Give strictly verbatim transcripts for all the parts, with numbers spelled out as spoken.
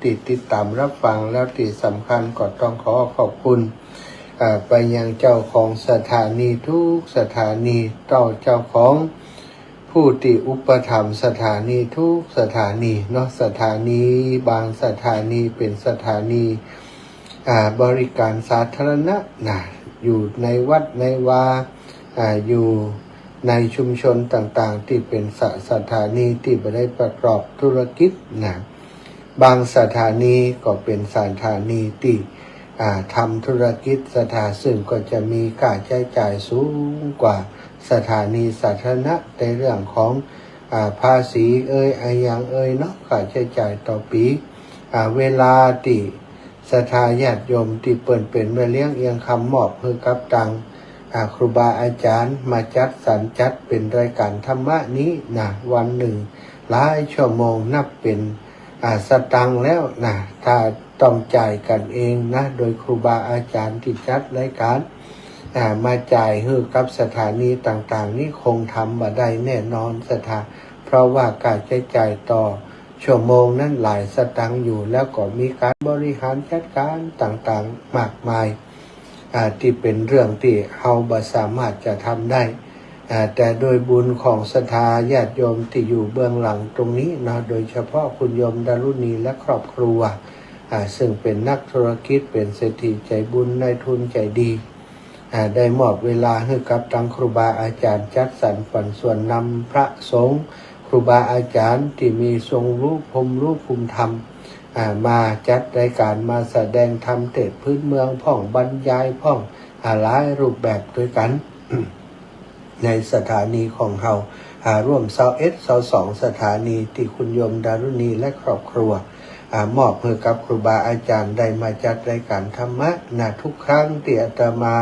ตี้ติดต๋ามรับฟัง แล้วตี้สำคัญก็ต้องขอขอบคุณ อ่า ไปยังเจ้าของสถานีทุกสถานี เจ้า เจ้าของผู้ตี้อุปถัมภ์สถานีทุกสถานีเนาะ สถานีบางสถานีเป๋นสถานี อ่า บริการสาธารณะนะ อยู่ในวัดในวา อ่า อยู่ในชุมชนต่างๆ ตี้เป๋นสะ สถานีตี้บ่ได้ประกอบธุรกิจนะ บางสถานีก็เป๋นสถานีตี้ อ่า ทำธุรกิจ สถา ซึ่งก็จะมีค่าใจ๊จ่ายสูงกว่าสถานีสาธารณะในเรื่องของ อ่า ภาษีเอย อะหยังเอยเนาะ ค่าใจ๊จ่ายต่อปี๋ อ่า เวลาตี้ศรัทธาญาติโยมตี้เปิ้นเป๋นแม่เลี้ยงเอียงคำมอบหื้อกับตัง อ่า ครูบาอาจ๋ารย์มาจัดสรรจัดเป๋นรายการธรรมะนี้นะ วันนึ่งหลายชั่วโมงนับเป๋น อ่า สตางค์แล้วนะ ถ้าต้องจ่ายกั๋นเองนะ โดยครูบาอาจ๋ารย์ตี้จัดรายการ อ่า มาจ่ายหื้อกับสถานีต่างๆ นี้คงทำบ่ได้แน่นอนศรัทธา เพราะว่าค่าใจ๊จ่ายต่อชั่วโมงนั้นหลายสตางค์อยู่ แล้วก็มีก๋านบริหารจัดก๋านต่างๆ มากมาย อ่า ตี้เป๋นเรื่องตี้เฮาบ่สามารถจะทำได้ อ่า แต่โดยบุญของศรัทธาญาติโยมตี้อยู่เบื้องหลังตรงนี้เนาะ โดยเฉพาะคุณโยมดารุณีและครอบครัว อ่า ซึ่งเป๋นนักธุรกิจ เป๋นเศรษฐีใจ๋บุญ นายทุนใจ๋ดี อ่า ได้มอบเวลาหื้อกับตังครูบาอาจ๋ารย์ จัดสรรปันส่วนนำพระสงฆ์ ครูบาอาจ๋ารย์ตี้มีทรงรู้ภูมิรู้ภูมิธรรม อ่า มาจัดรายการ มาแสดงธรรม เตสน์พื้นเมืองพ่อง บรรยายพ่อง อ่า หลายรูปแบบตวยกั๋น ในสถานีของเฮา อ่า ร่วมซาวเอ็ด ซาวสองสถานีตี้คุณโยมดารุณีและครอบครัว อ่า มอบหื้อกับครูบาอาจ๋ารย์ได้มาจัดรายการธรรมะนะ ทุกครั้งตี้อาตมา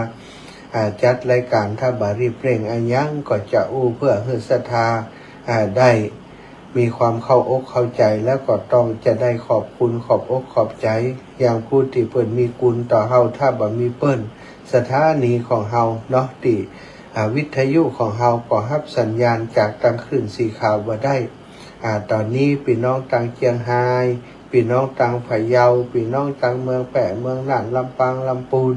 อ่า จัดรายการ ถ้าบ่รีบเร่งอะหยังก็จะอู้เพื่อหื้อศรัทธา อ่า ได้มีความเข้าอกเข้าใจ๋ แล้วก็ต้องจะได้ขอบคุณขอบอกขอบใจ๋ อย่างผู้ตี้เปิ้นมีกุณต่อเฮา ถ้าบ่มีเปิ้น สถานีของเฮาเนาะ ตี้ อ่า วิทยุของเฮาก็ฮับสัญญาณจากตังคลื่นสีขาวบ่ได้ อ่า ต๋อนนี้ปี้น้องตังเจียงฮาย ปี้น้องตังพะเยา ปี้น้องตังเมืองแป้ เมืองน่าน ลำปาง ลำปูน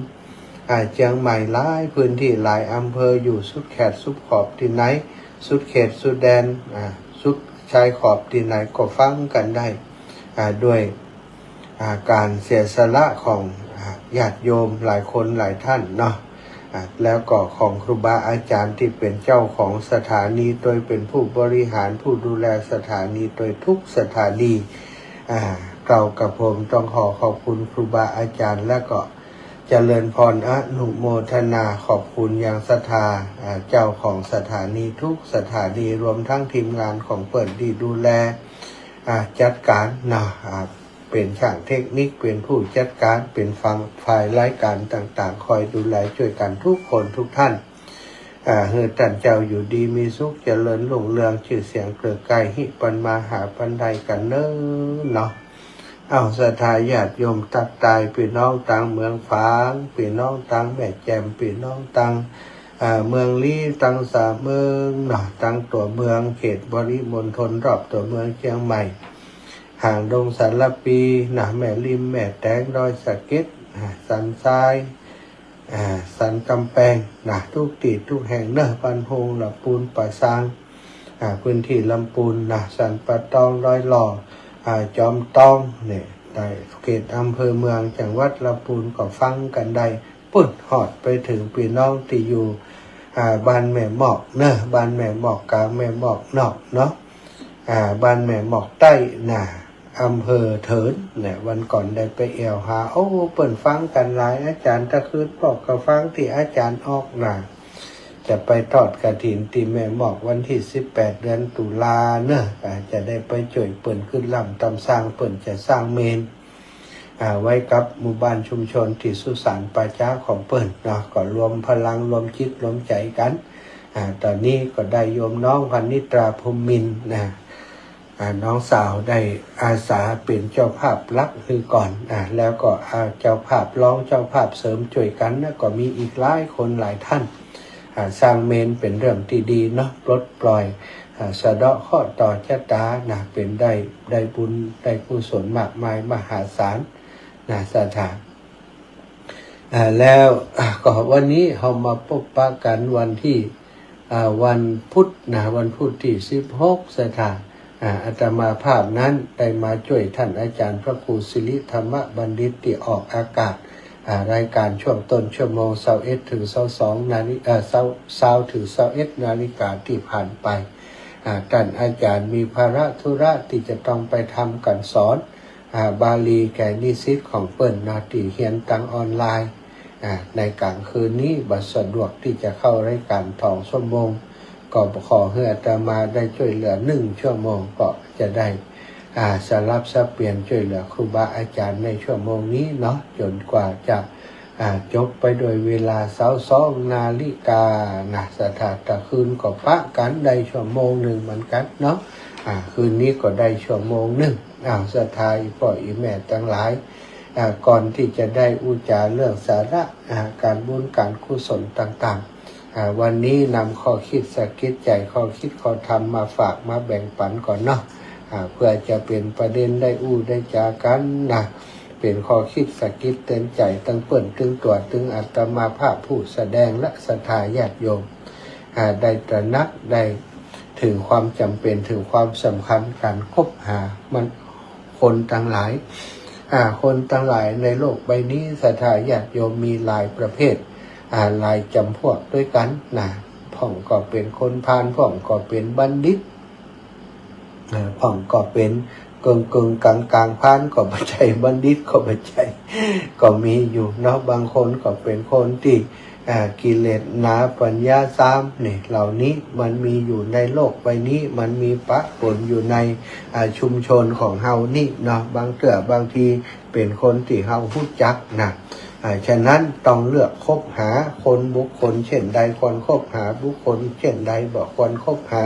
อ่า เจียงใหม่ หลายพื้นตี้ หลายอำเภอ อยู่สุดแขตสุดขอบตี้ไหน สุดเขตสุดแดน อ่า สุดชายขอบตี้ไหนก็ฟังกั๋นได้ อ่า ด้วย อ่า ก๋านเสียสละของ อ่า ญาติโยมหลายคนหลายท่านเนาะ อ่า แล้วก็ของครูบาอาจ๋ารย์ตี้เป๋นเจ้าของสถานีตวย เป๋นผู้บริหารผู้ดูแลสถานีตวยทุกสถานี อ่า เก่ากระผมต้องขอขอบคุณครูบาอาจ๋ารย์ แล้วก็เจริญพรอนุโมทนาขอบคุณยังศรัทธา อ่า เจ้าของสถานีทุกสถานี รวมทั้งทีมงานของเปิ้นตี้ดูแล อ่า จัดก๋านเนาะ อ่า เป๋นช่างเทคนิค เป๋นผู้จัดก๋าน เป๋นฝั่งฝ่ายรายก๋านต่างๆ คอยดูแลจ้วยกั๋นทุกคนทุกท่าน อ่า หื้อต้านเจ้าอยู่ดีมีสุข เจริญรุ่งเรือง จื้อเสียงเกลือกไกล ฮิปันมาหาปันไดกั๋นเน้อเนาะ เอ้า ศรัทธาญาติโยมตั๊กตายปี้น้องตังเมืองฝาง ปี้น้องตังแม่แจ่ม ปี้น้องตัง อ่า เมืองลี้ ตังสะเมิงเนาะ ตังตั๋วเมือง เขตปริมณฑล รอบตั๋วเมืองเจียงใหม่ หางดงสารภีนะ แม่ริม แม่แตง ดอยสะเก็ด อ่า สันทราย อ่า สันก๋ำแปงนะ ทุกตี้ทุกแห่งเน้อ บ้านโฮง ละปูน ป่าซาง อ่า พื้นตี้ลำปูนนะ สันป่าตอง ดอยหล่อ อ่า จอมตอง เนี่ย ใต้เขตอำเภอเมือง จังหวัดลำปูนก็ฟังกั๋นได้ ปู๊นฮอดไปเถิงปี้น้องตี้อยู่ อ่า บ้านแม่หมอกเน้อ บ้านแม่หมอกก๋าง แม่หมอกนอกเนาะ อ่า บ้านแม่หมอกใต้นะ อำเภอเถินเนี่ย วันก่อนได้ไปแอ่วหา โอ้ เปิ้นฟังกั๋นหลาย อาจ๋ารย์ตะคืนปอกก็ฟังตี้อาจ๋ารย์ออกนะ จะไปทอดกฐินตี้แม่หมอกวันตี้สิบแปด เดือนตุลาเน้อ อ่า จะได้ไปจ้วยเปิ้น กึ๊ดลำตำสร้างเปิ้นจะสร้างเมรุ อ่า ไว้กับหมู่บ้านชุมชนตี้สุสานป่าจ๊าของเปิ้นเนาะ ก็รวมพลังรวมจิตรวมใจ๋กั๋น อ่า ต๋อนนี้ก็ได้โยมน้องพนิตรา พรหมมินทร์นะ อ่า น้องสาวได้อาสาเป๋นเจ้าภาพหลักหื้อก่อน อ่า แล้วก็ อ่า เจ้าภาพรอง เจ้าภาพเสริมจ้วยกั๋นนะ ก็มีอีกหลายคนหลายท่าน อ่า สร้างเมรุเป๋นเรื่องตี้ดีเนาะ ปลดปล่อย อ่า สะเดาะเคราะห์ต่อชะตานะ เป๋นได้ ได้บุญได้กุศลมากมายมหาศาลนะ ศรัทธา อ่า แล้ว อ่า ก็วันนี้เฮามาปบปะกั๋นวันตี้ อ่า วันพุธนะ วันพุธตี้สิบหก ศรัทธา อ่า อาตมาภาพนั้นได้มาจ้วยต้านอาจ๋ารย์พระครูสิริธรรมบัณฑิตตี้ออกอากาศ อ่า รายก๋านช่วงต้นชั่วโมง ซาวเอ็ดเถิงซาวสองนาฬิ เอ่อ ซาว ซาวเถิงซาวเอ็ดนาฬิกาตี้ผ่านไป อ่า ต้านอาจ๋ารย์มีภาระธุระตี้จะต้องไปทำก๋านสอน อ่า บาลีแก่นิสิตของเปิ้นเนาะ ตี้เฮียนตางออนไลน์ อ่า ในก๋างคืนนี้บ่สะดวกตี้จะเข้ารายก๋านสองชั่วโมง ก็ขอหื้ออาตมาได้จ้วยเหลือหนึ่งชั่วโมง ก็จะได้ อ่า สลับสับเปลี่ยนจ้วยเหลือครูบาอาจ๋ารย์ในชั่วโมงนี้เนาะ จ๋นกว่าจะ อ่า จบไปโดยเวลาซาวสองนาฬิกานะ ศรัทธา ตะคืนก็ปะกั๋นได้ชั่วโมงนึ่งเหมือนกั๋นเนาะ อ่า คืนนี้ก็ได้ชั่วโมงนึ่ง อ้าว ศรัทธา อี่ป้ออี่แม่ตังหลาย อ่า ก่อนตี้จะได้อู้จ๋าเรื่องสาระ อ่า ก๋านบุญก๋านกุศลต่างๆ อ่า วันนี้นำข้อคิดสะกิดใจ๋ ข้อคิดข้อธรรมมาฝากมาแบ่งปั๋นก่อนเนาะ อ่า เปื้อจะเป๋นประเด็นได้อู้ได้จ๋ากั๋นนะ เป๋นข้อคิดสะกิดเตือนใจ๋ตึงเปิ้นตึงตั๋วตึงอาตมาภาพผู้แสดงและศรัทธาญาติโยม อ่า ได้ตระหนักได้เถิงความจ๋ำเป๋น เถิงความสำคัญก๋านคบหามัน คนตังหลาย อ่า คนตังหลายในโลกใบนี้ ศรัทธาญาติโยม มีหลายประเภท อ่า หลายจ๋ำพวกตวยกั๋นนะ พ่องก็เป๋นคนพาล พ่องก็เป๋นบัณฑิต อ่า พ่องก็เป๋นเกิ่งๆ ก๋างๆ พาลก็บ่ใจ้ บัณฑิตก็บ่ใจ้ ก็มีอยู่เนาะ บางคนก็เป๋นคนตี้ อ่า กิเลสหนาปัญญาซาม นี่ เหล่านี้มันมีอยู่ในโลกใบนี้ มันมีปะปนอยู่ใน อ่า ชุมชนของเฮานี่เนาะ บางเตื้อบางทีเป๋นคนตี้เฮาฮู้จักนะ อ่า ฉะนั้นต้องเลือกคบหาคน บุคคลเช่นใดควรคบหา บุคคลเช่นใดบ่ควรคบหา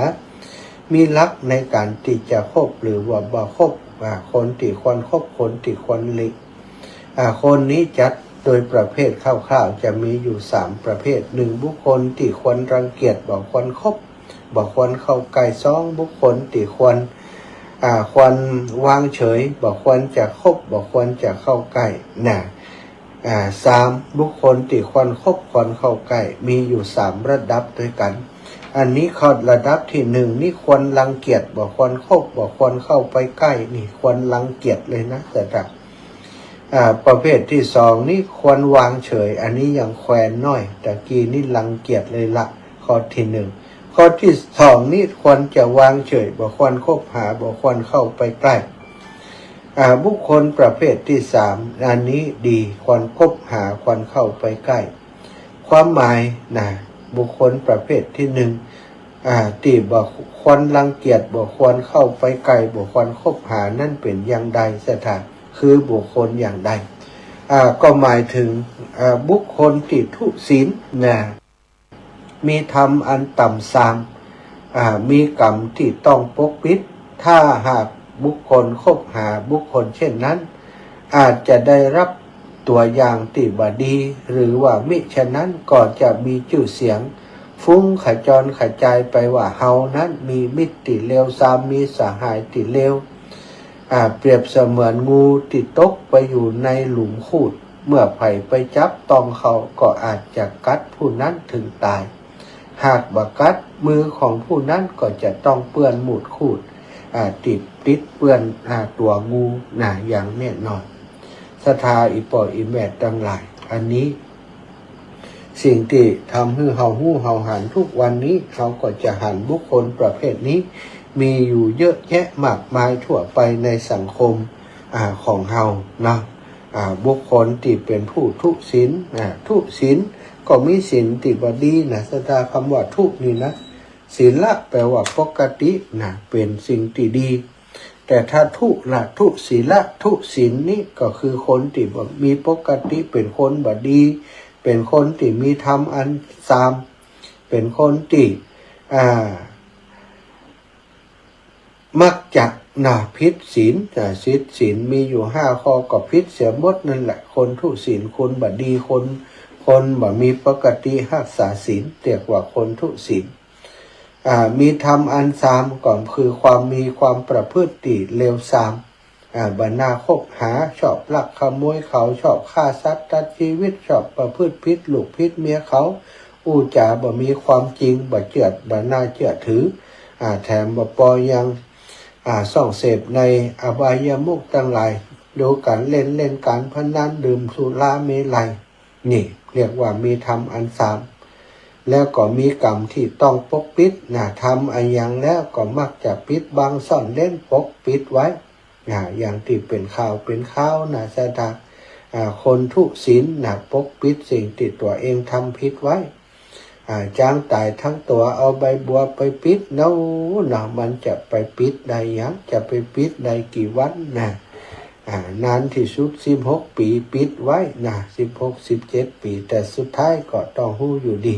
มีหลักในก๋านตี้จะคบหรือว่าบ่คบ อ่า คนตี้ควรคบ คนตี้ควรหลีก อ่า คนนี้จัดโดยประเภทคร่าวๆ จะมีอยู่สามประเภท หนึ่ง บุคคลตี้ควรรังเกียจ บ่ควรคบ บ่ควรเข้าใก้ สอง บุคคลตี้ควร อ่า ควรวางเฉย บ่ควรจะคบ บ่ควรจะเข้าใก้ นะ อ่า สาม บุคคลตี้ควรคบ ควรเข้าใก้ มีอยู่สามระดับตวยกั๋น อันนี้ข้อระดับตี้หนึ่งนี่ควรรังเกียจ บ่ควรคบ บ่ควรเข้าไปใก้ นี่ควรรังเกียจเลยนะ ศรัทธา อ่า ประเภทตี้สองนี่ควรวางเฉย อันนี้ยังแควนน้อย ตะกี้นี่รังเกียจเลยละ ข้อตี้หนึ่ง ข้อตี้สองนี่ควรจะวางเฉย บ่ควรคบหา บ่ควรเข้าไปใก้ อ่า บุคคลประเภทตี้สาม อันนี้ดี ควรคบหา ควรเข้าไปใก้ ความหมายนะ บุคคลประเภทตี้หนึ่ง อ่า ตี้บ่ควรรังเกียจ บ่ควรเข้าไปใก้ บ่ควรคบหา นั้นเป๋นอย่างใด ศรัทธา คือบุคคลอย่างใด อ่า ก็หมายเถิง อ่า บุคคลตี้ทุศีลนะ มีธรรมอันต่ำซาม อ่า มีกรรมตี้ต้องปกปิด ถ้าหากบุคคลคบหาบุคคลเช่นนั้น อาจจะได้รับตั๋วอย่างตี้บ่ดี หรือว่ามิฉะนั้นก็จะมีจื้อเสียงฟุ้งขจรขจายไปว่าเฮานั้นมีมิตรตี้เลวซาม มีสหายตี้เลว อ่า เปรียบเสมือนงูตี้ตกไปอยู่ในหลุมขูด เมื่อใผไปจับต้องเข้าก็อาจจะกัดผู้นั้นเถิงต๋าย หากบ่กัด มือของผู้นั้นก็จะต้องเปื้อนมูดขูด อ่า ติด ติดเปื้อน อ่า ตั๋วงูนะ อย่างแน่นอน ศรัทธาอี่ป้ออี่แม่ตังหลาย อันนี้ สิ่งตี้ทำหื้อเฮาฮู้เฮาหันทุกวันนี้ เฮาก็จะหันบุคคลประเภทนี้ มีอยู่เยอะแยะมากมายทั่วไปในสังคม อ่า ของเฮาเนาะ อ่า บุคคลตี้เป๋นผู้ทุศีล อ่า ทุศีลก็มีศีลตี้บ่ดีนะ ศรัทธา กำว่าทุนี่นะ ศีละแปลว่าปกตินะ เป๋นสิ่งตี้ดี แต่ถ้าทุละ ทุศีละ ทุศีลนี่ก็คือคนตี้บ่มีปกติ เป๋นคนบ่ดี เป๋นคนตี้มีธรรมอันซาม เป๋นคนตี้ อ่า มักจะนะ ผิดศีล อ่า ผิดศีลมีอยู่ห้าข้อก็ผิดเสียหมดนั่นแหละ คนทุศีล คนบ่ดี คน คนบ่มีปกติฮักษาศีล เรียกว่าคนทุศีล อ่า มีธรรมอันสามก็คือความมีความประพฤติตี้เลวทราม อ่า บ่น่าคบหา ชอบลักขโมยเขา ชอบฆ่าสัตว์ตัดชีวิต ชอบประพฤติผิดลูกผิดเมียเขา อู้จ๋าบ่มีความจริง บ่เจื้อ บ่น่าเจื้อถือ อ่า แถมบ่ปอยัง อ่า ส่องเสพในอบายมุขตังหลาย ดูก๋านเล่น เล่นก๋านพนัน ดื่มสุราเมรัย นี่เรียกว่ามีธรรมอันสาม แล้วก็มีกรรมตี้ต้องปกปิดนะ ทำอะหยังแล้วก็มักจะปิดบังซ่อนเร้นปกปิดไว้นะ อย่างตี้เป๋นข่าวเป๋นคราวนะ ศรัทธา อ่า คนทุศีลนะ ปกปิดสิ่งตี้ตั๋วเองทำผิดไว้ อ่า จ๊างต๋ายตึงตั๋ว เอาใบบัวไปปิด เนาะ เนาะ มันจะไปปิดได้หยัง จะไปปิดได้กี่วันนะ อ่า นานตี้สุดสิบหกปี๋ปิดไว้นะ สิบหก สิบเจ็ดปี๋ แต่สุดท้ายก็ต้องฮู้อยู่ดี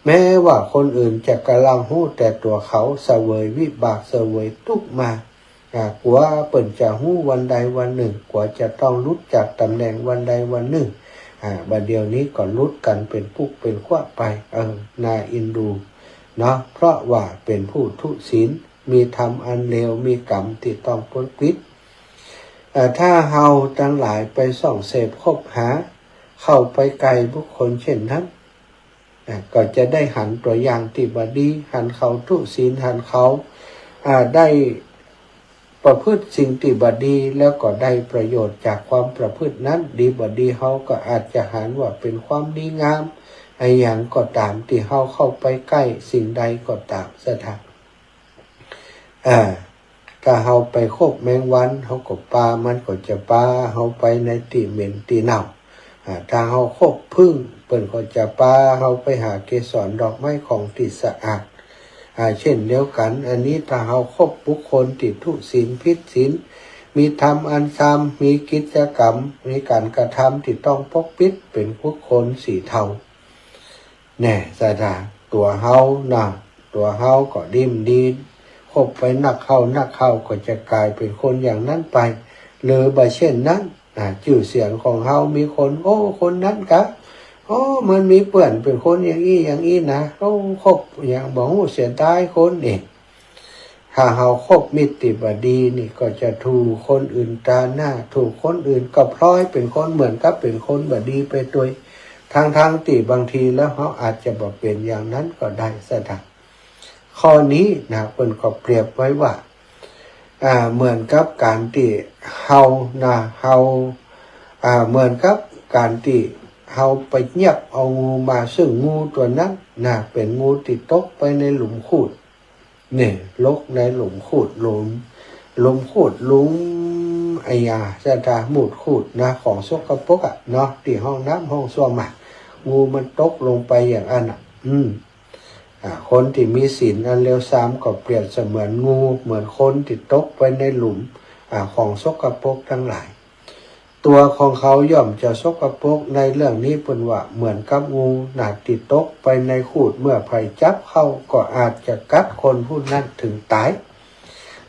แม้ว่าคนอื่นจะก่ำลังฮู้ แต่ตั๋วเขาเสวยวิบากเสวยตุ๊กข์มา อ่า กั๋วเปิ้นจะฮู้วันใดวันนึ่ง กั๋วจะต้องหลุดจากต๋ำแหน่งวันใดวันนึ่ง อ่า บ่าเดี่ยวนี้ก็หลุดกั๋นเป๋นปุ๊กเป๋นควักไป เออ น่าเอ็นดูเนาะ เพราะว่าเป๋นผู้ทุศีล มีธรรมอันเลว มีกรรมตี้ต้องปกปิด อ่า ถ้าเฮาตังหลายไปส่องเสพคบหา เข้าไปใก้บุคคลเช่นนั้น อ่ะ ก็จะได้หันตั๋วอย่างตี้บ่ดี หันเขาทุศีล หันเขา อ่า ได้ประพฤติสิ่งตี้บ่ดี แล้วก็ได้ประโยชน์จากความประพฤตินั้น ดีบ่ดี เฮาก็อาจจะหันว่าเป๋นความดีงาม อะหยังก็ต๋าม ตี้เฮาเข้าไปใก้สิ่งใดก็ต๋าม ศรัทธา อ่า ถ้าเฮาไปคบแมงวัน เฮาก็ปา มันก็จะปาเฮาไปในตี้เหม็นตี้เน่า อ่า ถ้าเฮาคบผึ้ง เปิ้นก็จะปาเฮาไปหาเกสรดอกไม้ของตี้สะอาด อ่า เช่นเดียวกั๋น อันนี้ถ้าเฮาคบบุคคลตี้ทุศีลผิดศีล มีธรรมอันสาม มีกิจกรรม มีก๋านกระทำตี้ต้องปกปิด เป๋นบุคคลสีเทา แน่ ศรัทธา ตั๋วเฮานะ ตั๋วเฮาก็ดิบดี คบไปนักเข้านักเข้าก็จะก๋ายเป๋นคนอย่างนั้นไป หรือบ่เช่นนั้น อ่า จื้อเสียงของเฮามีคน โอ้ คนนั้นกะ โอ้ มันมีเปื้อนเป๋นคนอย่างอี้อย่างอี้นะ โอ้ คบอย่างบ่ฮู้เสียดายคนนี่ ถ้าเฮาคบมิตรตี้บ่ดีนี่ก็จะถูกคนอื่นตราหน้า ถูกคนอื่นก็พลอยเป๋นคนเหมือนกับเป๋นคนบ่ดีไปตวย ทั้งๆ ตี้บางทีแล้วเฮาอาจจะบ่เป๋นอย่างนั้นก็ได้ ศรัทธา ข้อนี้นะ เปิ้นก็เปรียบไว้ว่า อ่า เหมือนกับก๋านตี้เฮานะ เฮา อ่า เหมือนกับก๋านตี้เฮาไปยับเอางูมา ซึ่งงูตั๋วนั้นนะ เป๋นงูตี้ตกไปในหลุมขูด นี่ ลกในหลุมขูด หลุม หลุมขูด หลุม อะหยัง ศรัทธา หมุดขูดนะ ของสกปรกอะเนาะ ตี้ห้องน้ำห้องส้วมอะ งูมันตกลงไปอย่างอั้นอะ อืม อ่า คนตี้มีศีลอันเลวทรามก็เปรียบเสมือนงู เหมือนคนตี้ตกไปในหลุม อ่า ของสกปรกตังหลาย ตั๋วของเขาย่อมจะสกปรก ในเรื่องนี้เปิ้นว่าเหมือนกับงูนะ ตี้ตกไปในขูด เมื่อใผจับเข้าก็อาจจะกัดคนผู้นั้นเถิงต๋าย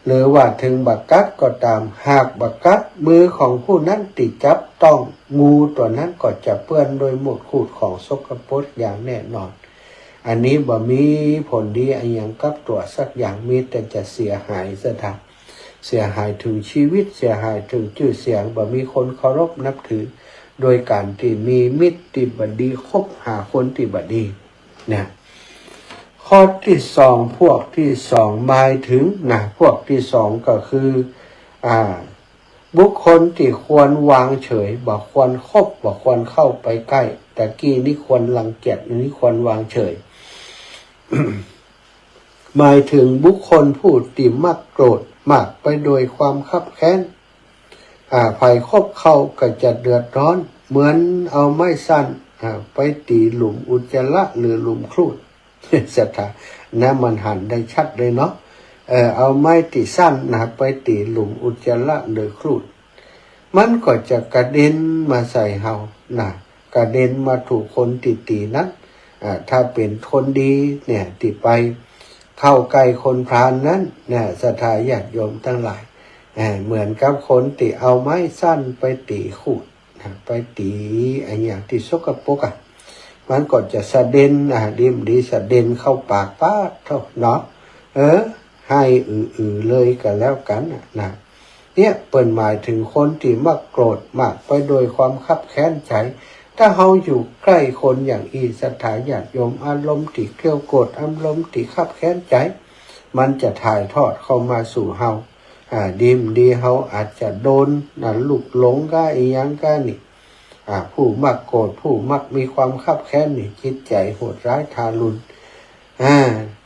หรือว่าเถิงบ่กัดก็ต๋าม หากบ่กัด มือของผู้นั้นตี้จับต้องงูตั๋วนั้นก็จะเปื้อนโดยหมุดขูดของสกปรกอย่างแน่นอน อันนี้บ่มีผลดีอะหยังกับตั๋วสักอย่าง มีแต่จะเสียหาย ศรัทธา เสียหายเถิงชีวิต เสียหายเถิงจื้อเสียง บ่มีคนเคารพนับถือ โดยก๋านตี้มีมิตรตี้บ่ดี คบหาคนตี้บ่ดี เนี่ย ข้อตี้สอง พวกตี้สอง หมายเถิงนะ พวกตี้สองก็คือ อ่า บุคคลตี้ควรวางเฉย บ่ควรคบ บ่ควรเข้าไปใก้ ตะกี้นี้ควรรังเกียจ อันนี้ควรวางเฉย หมายเถิงบุคคลผู้ตี้มักโกรธ มากไปโดยความคับแค้น อ่า ใผคบเข้าก็จะเดือดร้อน เหมือนเอาไม้สั้น อ่า ไปตี๋หลุมอุจจาระหรือหลุมครูด ศรัทธา นะ มันหันได้ชัดเลยเนาะ เอ่อ เอาไม้ตี้สั้นนะ ไปตี๋หลุมอุจจาระหรือครูด มันก็จะกระเด็นมาใส่เฮานะ กระเด็นมาถูกคนตี้ตี๋นั้น อ่า ถ้าเป๋นคนดีเนี่ย ตี้ไปเข้าใก้คนพาลนั้นนะ ศรัทธาญาติโยมตังหลาย อ่า เหมือนกับคนตี้เอาไม้สั้นไปตี๋ขูดนะ ไปตี๋อะหยังตี้สกปรกอะ มันก็จะสะเด็น อ่า ดีบ่ดีสะเด็นเข้าปาก ป๊าดโธ่เนาะ เออ ไห้อือๆ เลยก็แล้วกั๋นน่ะนะ เนี่ย เปิ้นหมายเถิงคนตี้มักโกรธ มากไปโดยความคับแค้นใจ๋ ถ้าเฮาอยู่ใก้คนอย่างอี้ ศรัทธาญาติโยม อารมณ์ตี้เคี้ยวโกรธ อารมณ์ตี้คับแค้นใจ๋ มันจะถ่ายทอดเข้ามาสู่เฮา อ่า ดีบ่ดีเฮาอาจจะโดนนะ ลูกหลงก้า อีหยังก้านี่ อ่า ผู้มักโกรธ ผู้มักมีความคับแค้นนี่ จิตใจ๋โหดร้ายทารุณ อ่า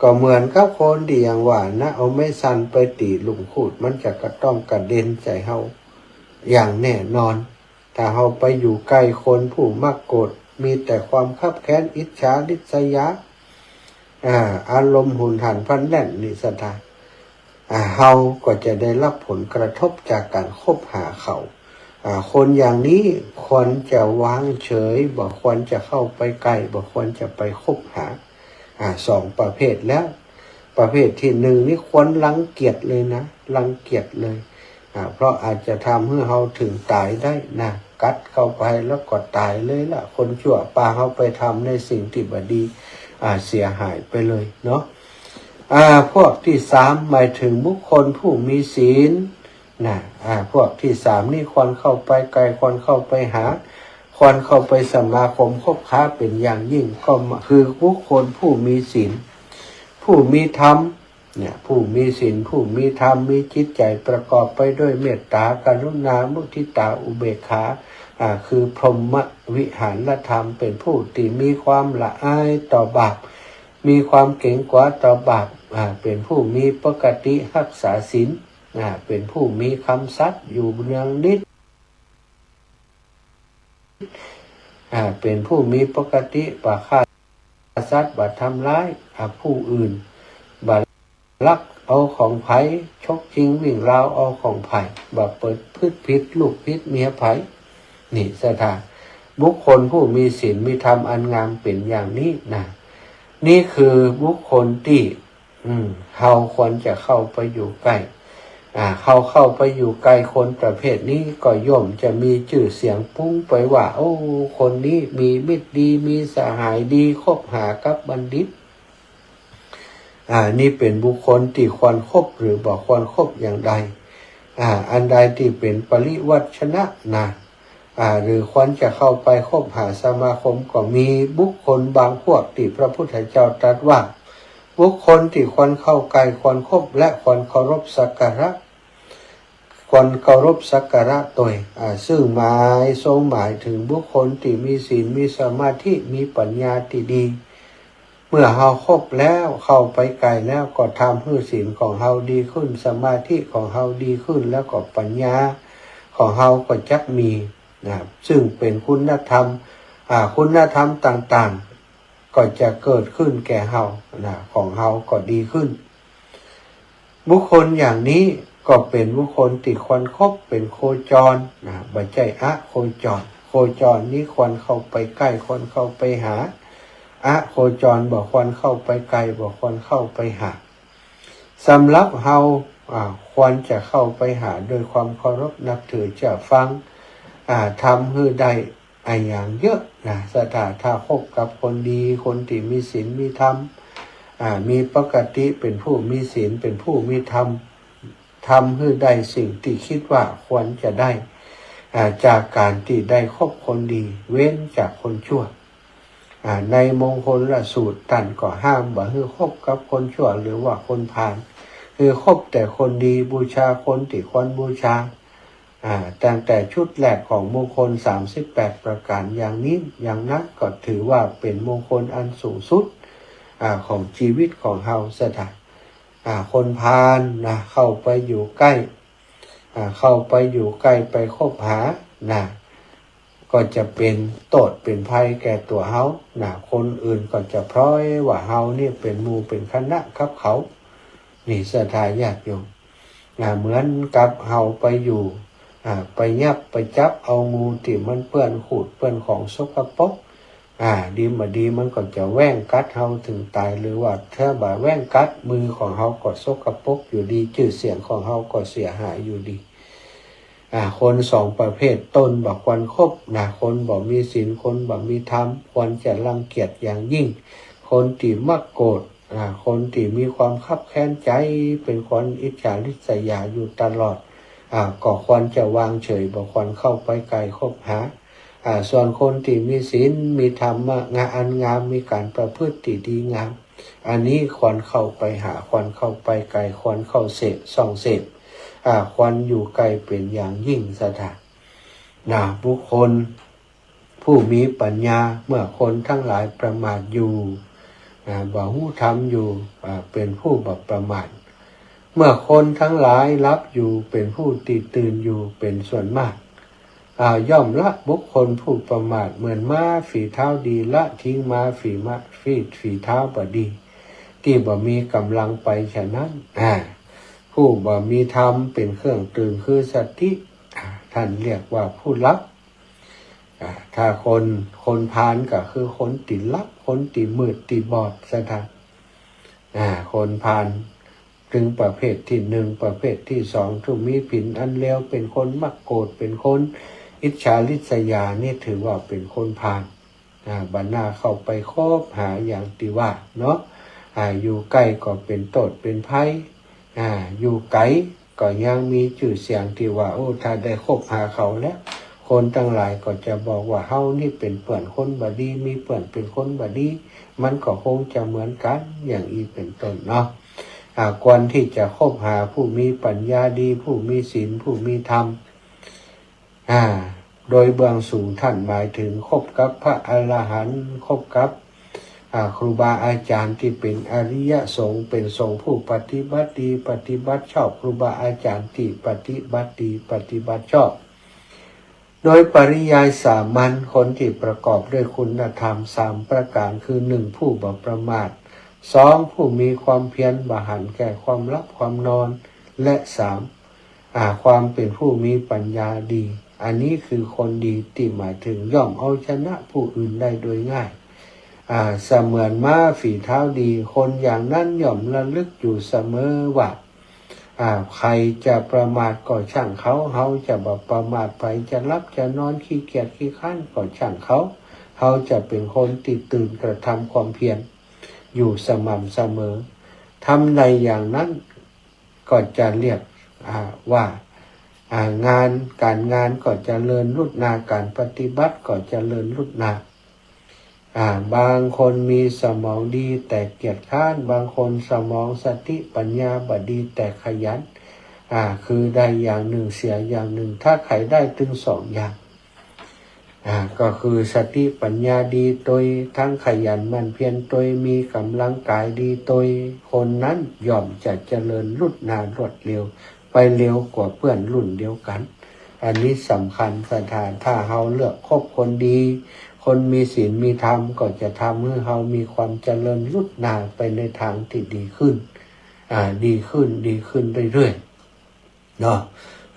ก็เหมือนกับคนตี้อย่างว่านะ เอาไม้สั้นไปตี๋หลุมขูด มันจะกระต้องกระเด็นใส่เฮาอย่างแน่นอน ถ้าเฮาไปอยู่ใก้คนผู้มักโกรธ มีแต่ความคับแค้น อิจฉาริษยา อ่า อารมณ์หุนหันพลันแล่นนี่ ศรัทธา อ่า เฮาก็จะได้รับผลกระทบจากก๋านคบหาเขา อ่า คนอย่างนี้ควรจะวางเฉย บ่ควรจะเข้าไปใก้ บ่ควรจะไปคบหา อ่า สองประเภทแล้ว ประเภทตี้หนึ่งนี่ควรรังเกียจเลยนะ รังเกียจเลย อ่า เพราะอาจจะทำหื้อเฮาเถิงต๋ายได้นะ กัดเข้าไปแล้วก็ต๋ายเลยละ คนชั่วปาเฮาไปทำในสิ่งตี้บ่ดี อ่า เสียหายไปเลยเนาะ อ่า พวกตี้สามหมายเถิงบุคคลผู้มีศีลนะ อ่า พวกตี้สามนี่ควรเข้าไปใก้ ควรเข้าไปหา ควรเข้าไปสมาคมคบค้าเป๋นอย่างยิ่ง ก็คือบุคคลผู้มีศีล ผู้มีธรรม เนี่ย ผู้มีศีล ผู้มีธรรม มีจิตใจ๋ประกอบไปด้วยเมตตา กรุณา มุทิตา อุเบกขา อ่า คือพรหมวิหารธรรม เป๋นผู้ตี้มีความละอายต่อบาป มีความเก๋งกั๋วต่อบาป อ่า เป๋นผู้มีปกติฮักษาศีล อ่า เป๋นผู้มีกำสัตย์อยู่เนืองนิตย์ อ่า เป๋นผู้มีปกติบ่ฆ่าสัตว์ บ่ทำร้าย อ่า ผู้อื่น บ่ลักเอาของใผ ฉกชิงวิ่งราวเอาของใผ บ่ประพฤติผิดลูกผิดเมียใผ นี่ ศรัทธา บุคคลผู้มีศีลมีธรรมอันงามเป๋นอย่างนี้นะ นี่คือบุคคลตี้ อืม เฮาควรจะเข้าไปอยู่ใก้ อ่า เฮาเข้าไปอยู่ใก้คนประเภทนี้ก็ย่อมจะมีจื้อเสียงปุ้งไปว่า โอ้ คนนี้มีมิตรดี มีสหายดี คบหากับบัณฑิต อ่า นี่เป๋นบุคคลตี้ควรคบหรือบ่ควรคบอย่างใด อ่า อันใดตี้เป๋นปริวรรจนะนะ อ่า หรือควรจะเข้าไปคบหาสมาคม ก็มีบุคคลบางพวกตี้พระพุทธเจ้าตรัสว่า บุคคลตี้ควรเข้าใก้ ควรคบ และควรเคารพสักการะ ควรเคารพสักการะตวย อ่า ซึ่งหมาย ทรงหมายเถิงบุคคลตี้มีศีล มีสมาธิ มีปัญญาตี้ดี เมื่อเฮาคบแล้ว เข้าไปใก้แล้ว ก็ทำหื้อศีลของเฮาดีขึ้น สมาธิของเฮาดีขึ้น แล้วก็ปัญญาของเฮาก็จักมี นะ ซึ่งเป๋นคุณธรรม อ่า คุณธรรมต่างๆ ก็จะเกิดขึ้นแก่เฮา นะ ของเฮาก็ดีขึ้น บุคคลอย่างนี้ก็เป๋นบุคคลตี้ควรคบ เป๋นโคจร นะ บ่ใจ้อโคจร โคจรนี้ควรเข้าไปใก้ ควรเข้าไปหา อโคจรบ่ควรเข้าไปใก้ บ่ควรเข้าไปหา สำหรับเฮา อ่า ควรจะเข้าไปหาโดยความเคารพนับถือเจื้อฟัง อ่า ทำหื้อได้อะหยังเยอะนะ ศรัทธา ถ้าคบกับคนดี คนตี้มีศีลมีธรรม อ่า มีปกติเป๋นผู้มีศีล เป๋นผู้มีธรรม ทำหื้อได้สิ่งตี้คิดว่าควรจะได้ อ่า จากก๋านตี้ได้คบคนดี เว้นจากคนชั่ว อ่า ในมงคลสูตรต้านก็ห้ามบ่หื้อคบกับคนชั่วหรือว่าคนพาล หื้อคบแต่คนดี บูชาคนตี้ควรบูชา อ่า ตั้งแต่ชุดแรกของมงคลสามสิบแปดประก๋านอย่างนี้ อย่างนั้นก็ถือว่าเป๋นมงคลอันสูงสุด อ่า ของจีวิตของเฮา ศรัทธา อ่า คนพาลนะ เข้าไปอยู่ใก้ อ่า เข้าไปอยู่ใก้ ไปคบหา นะ ก็จะเป๋นโต้ษเป๋นภัยแก่ตั๋วเฮา นะ คนอื่นก็จะพลอยว่าเฮานี่เป๋นหมู่เป๋นคณะกับเขา นี่ศรัทธาญาติโยม อ่า เหมือนกับเฮาไปอยู่ อ่า ไปยับไปจับเอางูตี้มันเปื้อนขูดเปื้อนของสกปรก อ่า ดีบ่ดีมันก็จะแว้งกัดเฮาเถิงต๋าย หรือว่าถ้าบ่แว้งกัด มือของเฮาก็สกปรกอยู่ดี จื้อเสียงของเฮาก็เสียหายอยู่ดี อ่า คนสองประเภท ต้นบ่ควรคบนะ คนบ่มีศีล คนบ่มีธรรม ควรจะรังเกียจอย่างยิ่ง คนตี้มักโกรธ อ่า คนตี้มีความคับแค้นใจ๋ เป๋นคนอิจฉาริษยาอยู่ตลอด อ่า ก็ควรจะวางเฉย บ่ควรเข้าไปใก้คบหา อ่า ส่วนคนตี้มีศีล มีธรรมะงา- อันงาม มีก๋านประพฤติตี้ดีงาม อันนี้ควรเข้าไปหา ควรเข้าไปใก้ ควรเข้าเสพ ส่องเสพ อ่า ควรอยู่ใก้เป๋นอย่างยิ่ง ศรัทธา นะ บุคคลผู้มีปัญญา เมื่อคนทั้งหลายประมาทอยู่ อ่า บ่ฮู้ธรรมอยู่ อ่า เป๋นผู้บ่ประมาท เมื่อคนทั้งหลายหลับอยู่ เป๋นผู้ตี้ตื่นอยู่เป๋นส่วนมาก อ่า ย่อมละบุคคลผู้ประมาท เหมือนม้าฝีเท้าดี ละทิ้งม้าฝีมะ- ฝี- ฝีเท้าบ่ดี ตี้บ่มีก๋ำลังไปฉะนั้น อ่า ผู้บ่มีธรรมเป๋นเครื่องตื่นคือสติ อ่า ท่านเรียกว่าผู้หลับ อ่า ถ้าคน คนพาลก็คือคนตี้หลับ คนตี้มืดตี้บอด ศรัทธา อ่า คนพาล ถึงประเภทตี้หนึ่ง ประเภทตี้สอง ผู้มีผินอันเลว เป๋นคนมักโกรธ เป๋นคนอิจฉาริษยา นี่ถือว่าเป๋นคนพาล อ่า บ่น่าเข้าไปคบหาอย่างตี้ว่าเนาะ อ่า อยู่ใก้ก็เป๋นโต้ษเป๋นภัย อ่า อยู่ไก๋ก็ยังมีจื้อเสียงตี้ว่า โอ้ ถ้าได้คบหาเขาแล้ว คนตังหลายก็จะบอกว่า เฮานี่เป๋นเปื้อนคนบ่ดี มีเปื้อนเป๋นคนบ่ดี มันก็คงจะเหมือนกั๋น อย่างอี้เป๋นต้นเนาะ อ่า ควรตี้จะคบหาผู้มีปัญญาดี ผู้มีศีล ผู้มีธรรม อ่า โดยเบื้องสูงท่านหมายถึงคบกับพระอรหันต์ คบกับ อ่า ครูบาอาจ๋ารย์ตี้เป๋นอริยสงฆ์ เป๋นสงฆ์ผู้ปฏิบัติดี ปฏิบัติชอบ ครูบาอาจ๋ารย์ตี้ปฏิบัติดี ปฏิบัติชอบ โดยปริยายสามัญ คนตี้ประกอบด้วยคุณธรรมสามประก๋าน คือ หนึ่ง ผู้บ่ประมาท สอง ผู้มีความเพียรบ่หันแก่ความหลับความนอน และ สาม อ่า ความเป๋นผู้มีปัญญาดี อันนี้คือคนดีตี้หมายถึงย่อมเอาชนะผู้อื่นได้โดยง่าย อ่า เสมือนม้าฝีเท้าดี คนอย่างนั้นย่อมระลึกอยู่เสมอว่า อ่า ใผจะประมาทก็ช่างเขา เฮาจะบ่ประมาท ใผจะหลับจะนอนขี้เกียจขี้คร้านก็ช่างเขา เฮาจะเป๋นคนตี้ตื่นกระทำความเพียรอยู่สม่ำเสมอ ทำได้อย่างนั้นก็จะเรียก อ่า ว่า อ่า งาน ก๋านงานก็เจริญรุดหน้า ก๋านปฏิบัติก็เจริญรุดหน้า อ่า บางคนมีสมองดีแต่เกียจคร้าน บางคนสมองสติปัญญาบ่ดีแต่ขยัน อ่า คือได้อย่างนึ่งเสียอย่างนึ่ง ถ้าใผได้ตึงสองอย่าง อ่า ก็คือสติปัญญาดีตวย ตึงขยันหมั่นเพียรตวย มีก๋ำลังก๋ายดีตวย คนนั้นย่อมจะเจริญรุดหน้ารวดเร็ว ไปเร็วกว่าเปื้อนรุ่นเดียวกั๋น อันนี้สำคัญ ศรัทธา ถ้าเฮาเลือกคบคนดี คนมีศีลมีธรรม ก็จะทำหื้อเฮามีความเจริญรุดหน้าไปในตางตี้ดีขึ้น อ่า ดีขึ้น ดีขึ้นเรื่อยๆ เนาะ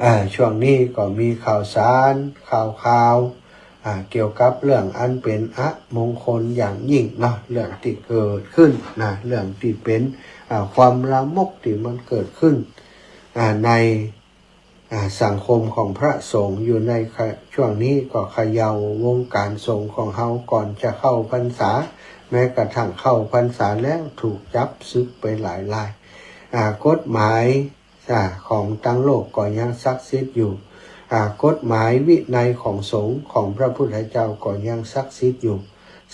อ่า ช่วงนี้ก็มีข่าวสาร ข่าวๆ อ่า เกี่ยวกับเรื่องอันเป๋นอมงคลอย่างยิ่งเนาะ เรื่องตี้เกิดขึ้นนะ เรื่องตี้เป๋น อ่า ความลามกตี้มันเกิดขึ้น อ่า ใน อ่า สังคมของพระสงฆ์อยู่ในขะ- ช่วงนี้ก็เขย่าวงก๋านสงฆ์ของเฮา ก่อนจะเข้าพรรษา แม้กระทั่งเข้าพรรษาแล้วถูกจับสึกไปหลายราย อ่า กฎหมาย อ่า ของตังโลกก็ยังศักดิ์สิทธิ์อยู่ อ่า กฎหมายวินัยของสงฆ์ของพระพุทธเจ้าก็ยังศักดิ์สิทธิ์อยู่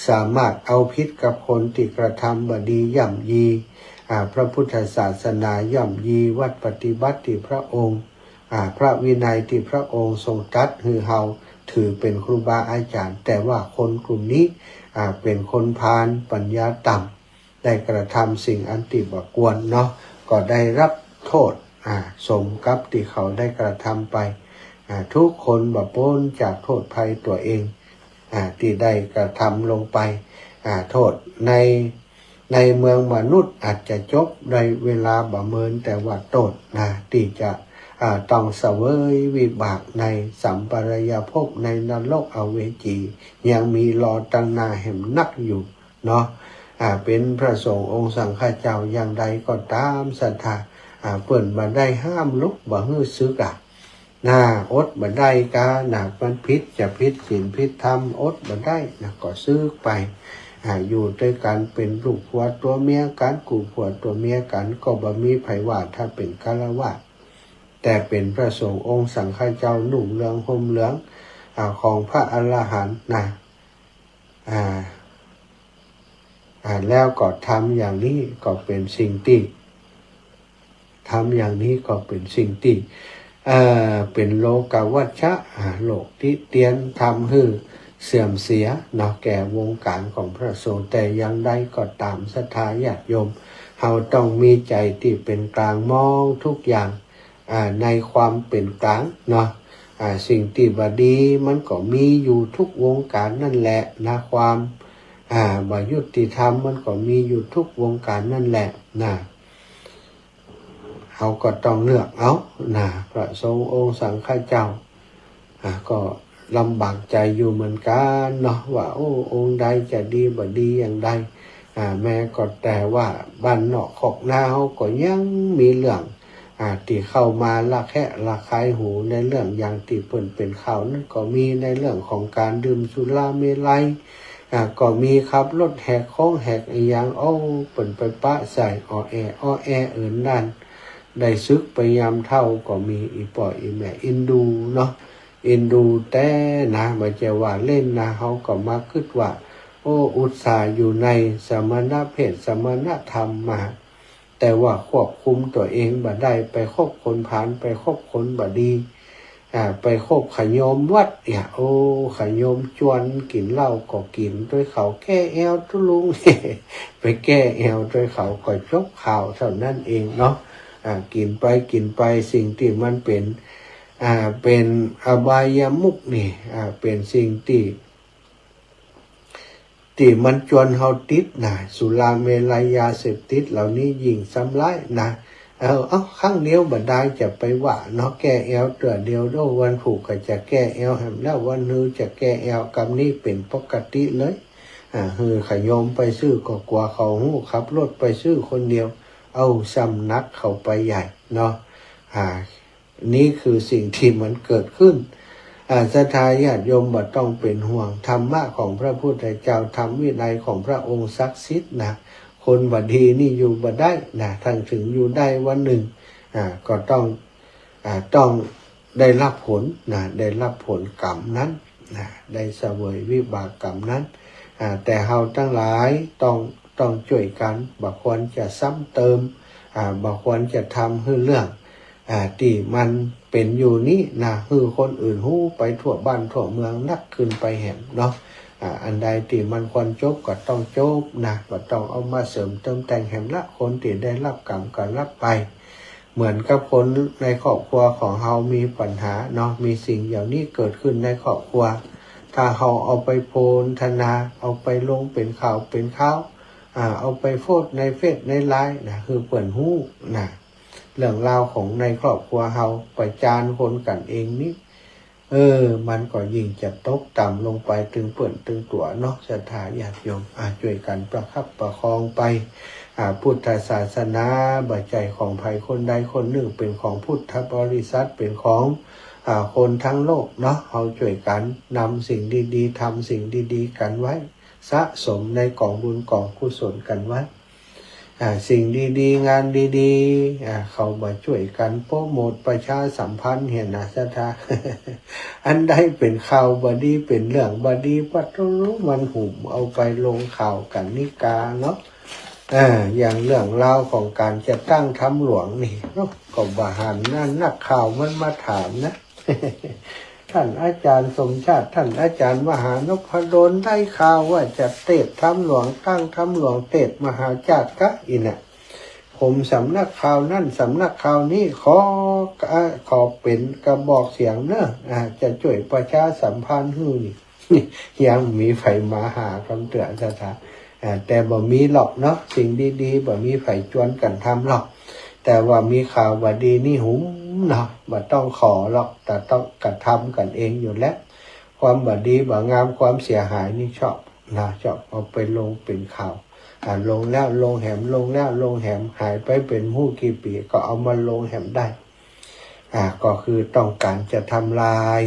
สามารถเอาผิดกับคนตี้กระทำบ่ดีย่ำยี อ่า พระพุทธศาสนา ย่ำยีวัตรปฏิบัติตี้พระองค์ อ่า พระวินัยตี้พระองค์ทรงตรัสหื้อเฮาถือเป๋นครูบาอาจ๋ารย์ แต่ว่าคนกลุ่มนี้ อ่า เป๋นคนพาลปัญญาต่ำ ได้กระทำสิ่งอันตี้บ่ควรเนาะ ก็ได้รับโต้ษ อ่า สมกับตี้เขาได้กระทำไป อ่า ทุกคนบ่ป๊นจากโต้ษภัยตั๋วเอง อ่า ตี้ได้กระทำลงไป อ่า โต้ษใน ในเมืองมนุษย์อาจจะจบได้เวลาบ่เมิน แต่ว่าโต้ษนะ ตี้จะ อ่า ต้องเสวยวิบากในสัมปรายภพ ในนรกอเวจี ยังมีรอตังหน้าแหมนักอยู่เนาะ อ่า เป๋นพระสงฆ์องค์สังฆเจ้าอย่างใดก็ต๋าม ศรัทธา อ่า เปิ้นบ่ได้ห้ามลุกบ่หื้อสึกอะ นะ อดบ่ได้กา นะ มันผิด จะผิดศีลผิดธรรม อดบ่ได้ นะ ก็สึกไป อ่า อยู่ตวยกั๋น เป๋นลูกผัวตั๋วเมียกั๋น กู้ผัวตั๋วเมียกั๋น ก็บ่มีใผว่า ถ้าเป๋นฆราวาส แต่เป๋นพระสงฆ์องค์สังฆเจ้า นุ่งเหลืองห่มเหลือง อ่า ของพระอรหันต์นะ อ่า อ่า แล้วก็ทำอย่างนี้ก็เป๋นสิ่งตี้ ทำอย่างนี้ก็เป๋นสิ่งตี้ เอ่อ เป๋นโลกวัชชะ อ่า โลกติเตียน ทำหื้อเสื่อมเสียเนาะ แก่วงการของพระสงฆ์ แต่อย่างใดก็ต๋าม ศรัทธาญาติโยม เฮาต้องมีใจ๋ตี้เป๋นกลาง มองทุกอย่าง อ่า ในความเป๋นกลางเนาะ อ่า สิ่งตี้บ่ดีมันก็มีอยู่ทุกวงการนั่นแหละนะ ความ อ่า บ่ยุติธรรมมันก็มีอยู่ทุกวงการนั่นแหละนะ เฮาก็ต้องเลือกเอานะ พระสงฆ์องค์สังฆเจ้า อ่า ก็ลำบากใจ๋อยู่เหมือนกั๋นเนาะ ว่า โอ้ องค์ใดจะดีบ่ดีอย่างใด อ่า แม้ก็แต่ว่าบ้านนอกคอกนาเฮาก็ยังมีเรื่อง อ่า ตี้เข้ามาระแคะระคายหู ในเรื่องอย่างตี้เปิ้นเป๋นข่าวนั้นก็มี ในเรื่องของก๋านดื่มสุราเมรัย อ่า ก็มี ขับรถแหกโค้งแหกอะหยัง โอ้ เปิ้นไปปะใส่ อ้อแอ้ อ้อแอ้ อื่นนั่น ได้สึกไปยามเฒ่าก็มี อี่ป้ออี่แม่เอ็นดูเนาะ เอ็นดูแต๊นะ บ่ใจ้ว่าเล่นนะ เฮาก็มากึ๊ดว่า โอ้ อุตส่าห์อยู่ในสมณเพศ สมณธรรมมา แต่ว่าควบคุมตั๋วเองบ่ได้ ไปคบคนพาล ไปคบคนบ่ดี อ่า ไปคบขะโยมวัดเนี่ย โอ้ ขะโยมจวน กิ๋นเหล้าก็กิ๋นตวยเขา แก้แอวตุ๊ลุง ไปแก้แอวตวยเขาก็จบข่าวเท่านั้นเองเนาะ อ่า กิ๋นไปกิ๋นไป สิ่งตี้มันเป๋น อ่า เป๋นอบายมุขนี่ อ่า เป๋นสิ่งตี้ ตี้มันจวนเฮาติดนะ สุราเมรัยยาเสพติดเหล่านี้ยิ่งซ้ำร้ายนะ เออ เอ้า ครั้งเดียวบ่ดายจะไปว่าเนาะ แก้แอวเตื้อเดียวโด้ วันพูกก็จะแก้แอวแหมแล้ว วันฮือจะแก้แอว กำนี้เป๋นปกติเลย อ่า หื้อขะโยมไปซื่อก็กั๋วเขาฮู้ ขับรถไปซื่อคนเดียว เอ้า ซ้ำหนักเข้าไปใหญ่เนาะ อ่า นี่คือสิ่งตี้มันเกิดขึ้น อ่า ศรัทธาญาติโยมบ่ต้องเป๋นห่วง ธรรมะของพระพุทธเจ้า ธรรมวินัยของพระองค์ศักดิ์สิทธิ์นะ คนบ่ดีนี่อยู่บ่ได้นะ ต้านถึงอยู่ได้วันนึ่ง อ่า ก็ต้อง อ่า ต้องได้ฮับผลนะ ได้ฮับผลกรรมนั้นนะ ได้เสวยวิบากกรรมนั้น อ่า แต่เฮาตังหลายต้อง ต้องจ้วยกั๋น บ่ควรจะซ้ำเติม อ่า บ่ควรจะทำหื้อเรื่อง อ่า ตี้มันเป๋นอยู่นี้นะ หื้อคนอื่นฮู้ไปทั่วบ้านทั่วเมืองนักขึ้นไปแหมเนาะ อ่า อันใดตี้มันควรจบก็ต้องจบนะ บ่ต้องเอามาเสริมเติมแต่งแหมละ คนตี้ได้ฮับกรรมก็ฮับไป เหมือนกับคนในครอบครัวของเฮามีปัญหาเนาะ มีสิ่งเหล่านี้เกิดขึ้นในครอบครัว ถ้าเฮาเอาไปโพนทนา เอาไปลงเป๋นข่าวเป๋นคราว อ่า เอาไปโพสต์ในเฟซในไลน์นะ หื้อเปิ้นฮู้นะ เรื่องราวของในครอบครัวเฮา ประจานคนกั๋นเองนี่ เออ มันก็ยิ่งจะตกต่ำลงไปตึงเปิ้นตึงตั๋วเนาะ ศรัทธาญาติโยม อ่า จ้วยกั๋นประคับประคองไป อ่า พุทธศาสนาบ่ใจ้ของใผคนใดคนนึ่ง เป๋นของพุทธบริษัท เป๋นของ อ่า คนทั้งโลกเนาะ เฮาจ้วยกั๋นนำสิ่งดีๆ ทำสิ่งดีๆ กั๋นไว้ สะสมในก๋องบุญก๋องกุศลกั๋นไว้ อ่า สิ่งดีๆ งานดีๆ อ่า เข้ามาจ้วยกั๋นโปรโมทประชาสัมพันธ์เหียนะ ศรัทธา อันใดเป๋นข่าวบ่ดี เป๋นเรื่องบ่ดี ปะโถ มันหุมเอาไปลงข่าวกั๋นนิกาเนาะ อ่า อย่างเรื่องราวของก๋านจะตั้งถ้ำหลวงนี่เนาะ ก็บ่หันนะ นักข่าวมันมาถามนะ ท่านอาจารย์สมชาติ ท่านอาจารย์มหานพดล ได้ข่าวว่าจะเตสน์ถ้ำหลวง ตั้งถ้ำหลวง เตสน์มหาชาติก๊ะ อี่นะ ผมสำนักข่าวนั้น สำนักข่าวนี้ ขอ อ่า ขอเป๋นกระบอกเสียงเน่อ อ่า จะจ้วยประชาสัมพันธ์หื้อนี่ ยังมีใผมาหากำเตื้อ ศรัทธา อ่า แต่บ่มีหรอกเนาะ สิ่งดีๆ บ่มีใผจวนกั๋นทำหรอก แต่ว่ามีข่าวบ่ดีนี่หุมเนาะ บ่ต้องขอหรอก แต่ต้องกระทำกั๋นเองอยู่แล้ว ความบ่ดีบ่งาม ความเสียหายนี่ชอบนะ ชอบเอาไปลงเป๋นข่าว อ่า ลงแล้วลงแหม ลงแล้วลงแหม หายไปเป๋นฮู้กี่ปี๋ ก็เอามาลงแหมได้ อ่า ก็คือต้องก๋านจะทำลาย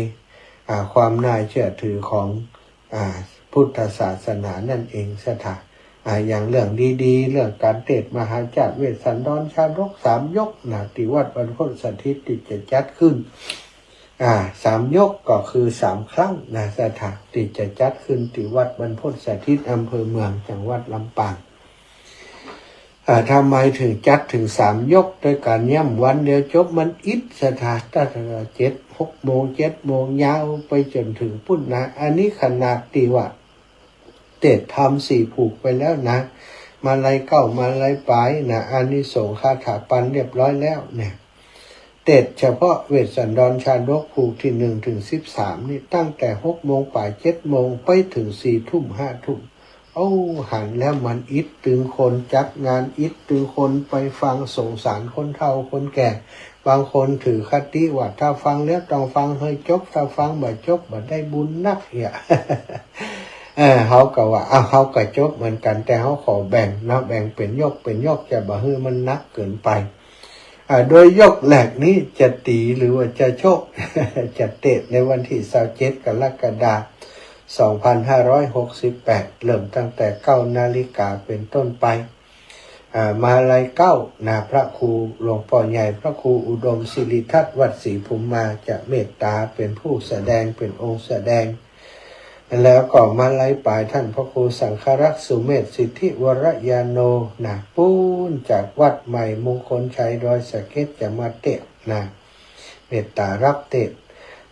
อ่า ความน่าเชื่อถือของ อ่า พุทธศาสนานั่นเองศรัทธา อ่า อย่างเรื่องดีๆ เรื่องก๋านเตสน์มหาจาตุเวสสันดรชาดกสามยกนะ ตี้วัดบรรพตสถิตตี้จะจัดขึ้น อ่า สามยกก็คือสามครั้งนะศรัทธา ตี้จะจัดขึ้นตี้วัดบรรพตสถิต อำเภอเมือง จังหวัดลำปาง อ่า ทำไมเถิงจัดเถิงสามยก โดยก๋านย่ำวันเดียวจบ มันอิดศรัทธา ตั้งแต่เจ็ดหกโมง เจ็ดโมงยาวไปจ๋นเถิงปู๊นนะ อันนี้ขนาดตี้ว่า เตสน์ธรรมสี่ผูกไปแล้วนะ มาลัยเก้า มาลัยป๋ายนะ อานิสงส์คาถาปัณฑ์เรียบร้อยแล้วเนี่ย เตสน์เฉพาะเวสสันดรชาดกผูกตี้หนึ่งเถิงสิบสามนี่ ตั้งแต่หกโมงป๋าย เจ็ดโมง ไปเถิงสี่ทุ่ม ห้าทุ่ม โอ้ หันแล้วมันอิดตึงคนจัดงาน อิดตึงคนไปฟัง สงสารคนเฒ่าคนแก่ บางคนถือคติว่าถ้าฟังแล้วต้องฟังหื้อจบ ถ้าฟังบ่จบบ่ได้บุญนักเหีย เออ เฮาก็ว่า อ้าว เฮาก็จบเหมือนกั๋น แต่เฮาขอแบ่งเนาะ แบ่งเป๋นยกเป๋นยก จะบ่หื้อมันหนักเกินไป อ่า โดยยกแรกนี้จะตี๋หรือว่าจะโชค จะเตสน์ในวันตี้ซาวเจ็ด กรกฎาคม สองพันห้าร้อยหกสิบแปด เริ่มตั้งแต่เก้านาฬิกาเป๋นต้นไป อ่า มาลัยเก้านะ พระครูหลวงป้อใหญ่ พระครูอุดมสิริทัตน์ วัดศรีภูมิมา จะเมตตาเป๋นผู้แสดง เป๋นองค์แสดง แล้วก็มาลัยป๋าย ท่านพระครูสังฆรักษ์ สุเมธสิทธิวรญาโณนะ ปู๊นจากวัดใหม่มงคลชัย ดอยสะเก็ด จะมาเตสน์นะ เมตตารับเตสน์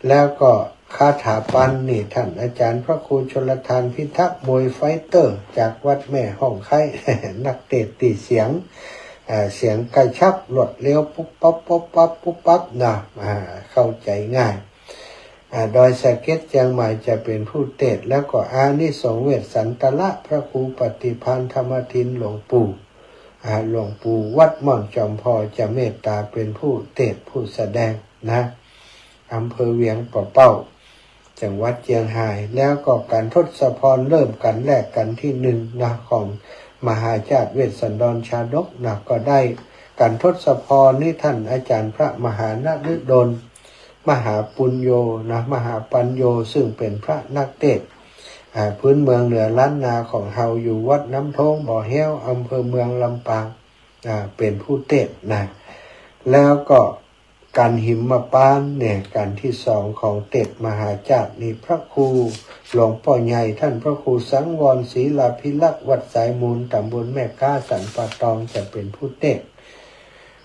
แล้วก็คาถาปัณฑ์นี่ ท่านอาจารย์พระครูชลทานพิทักษ์ มวยไฟเตอร์ จากวัดแม่ฮ่องไคร้ นักเตสน์ตี้เสียง อ่า เสียงกระชับรวดเร็ว ปุ๊บปั๊บ ปุ๊บปั๊บ ปุ๊บปั๊บนะ อ่า เข้าใจ๋ง่าย อ่า ดอยสะเก็ดเจียงใหม่จะเป๋นผู้เตสน์ แล้วก็อานิสงส์เวสสันตระ พระครูปฏิภาณธรรมทิน หลวงปู่ อ่า หลวงปู่วัดม่อนจอมพอ จะเมตตาเป๋นผู้เตสน์ผู้แสดงนะ อำเภอเวียงป่าเป้า จังหวัดเจียงฮาย แล้วก็ก๋านทศพรเริ่มก๋านแรกก๋านตี้หนึ่งนะ ของมหาจาตุเวสสันดรชาดกนะ ก็ได้ก๋านทศพรนี่ ท่านอาจารย์พระมหานฤดล มหาปุญโญนะ มหาปัญโญ ซึ่งเป๋นพระนักเตสน์ อ่า พื้นเมืองเหนือล้านนาของเฮา อยู่วัดน้ำโท้งบ่อแฮ้ว อำเภอเมืองลำปาง อ่า เป๋นผู้เตสน์นะ แล้วก็ก๋านหิมมะปานเนี่ย ก๋านตี้สองของเตสน์มหาจาตุนี่ พระครูหลวงป้อใหญ่ ท่านพระครูสังวรศิลาภิรักษ์ วัดสายมูล ตำบลแม่ก๊า สันป่าตอง จะเป๋นผู้เตสน์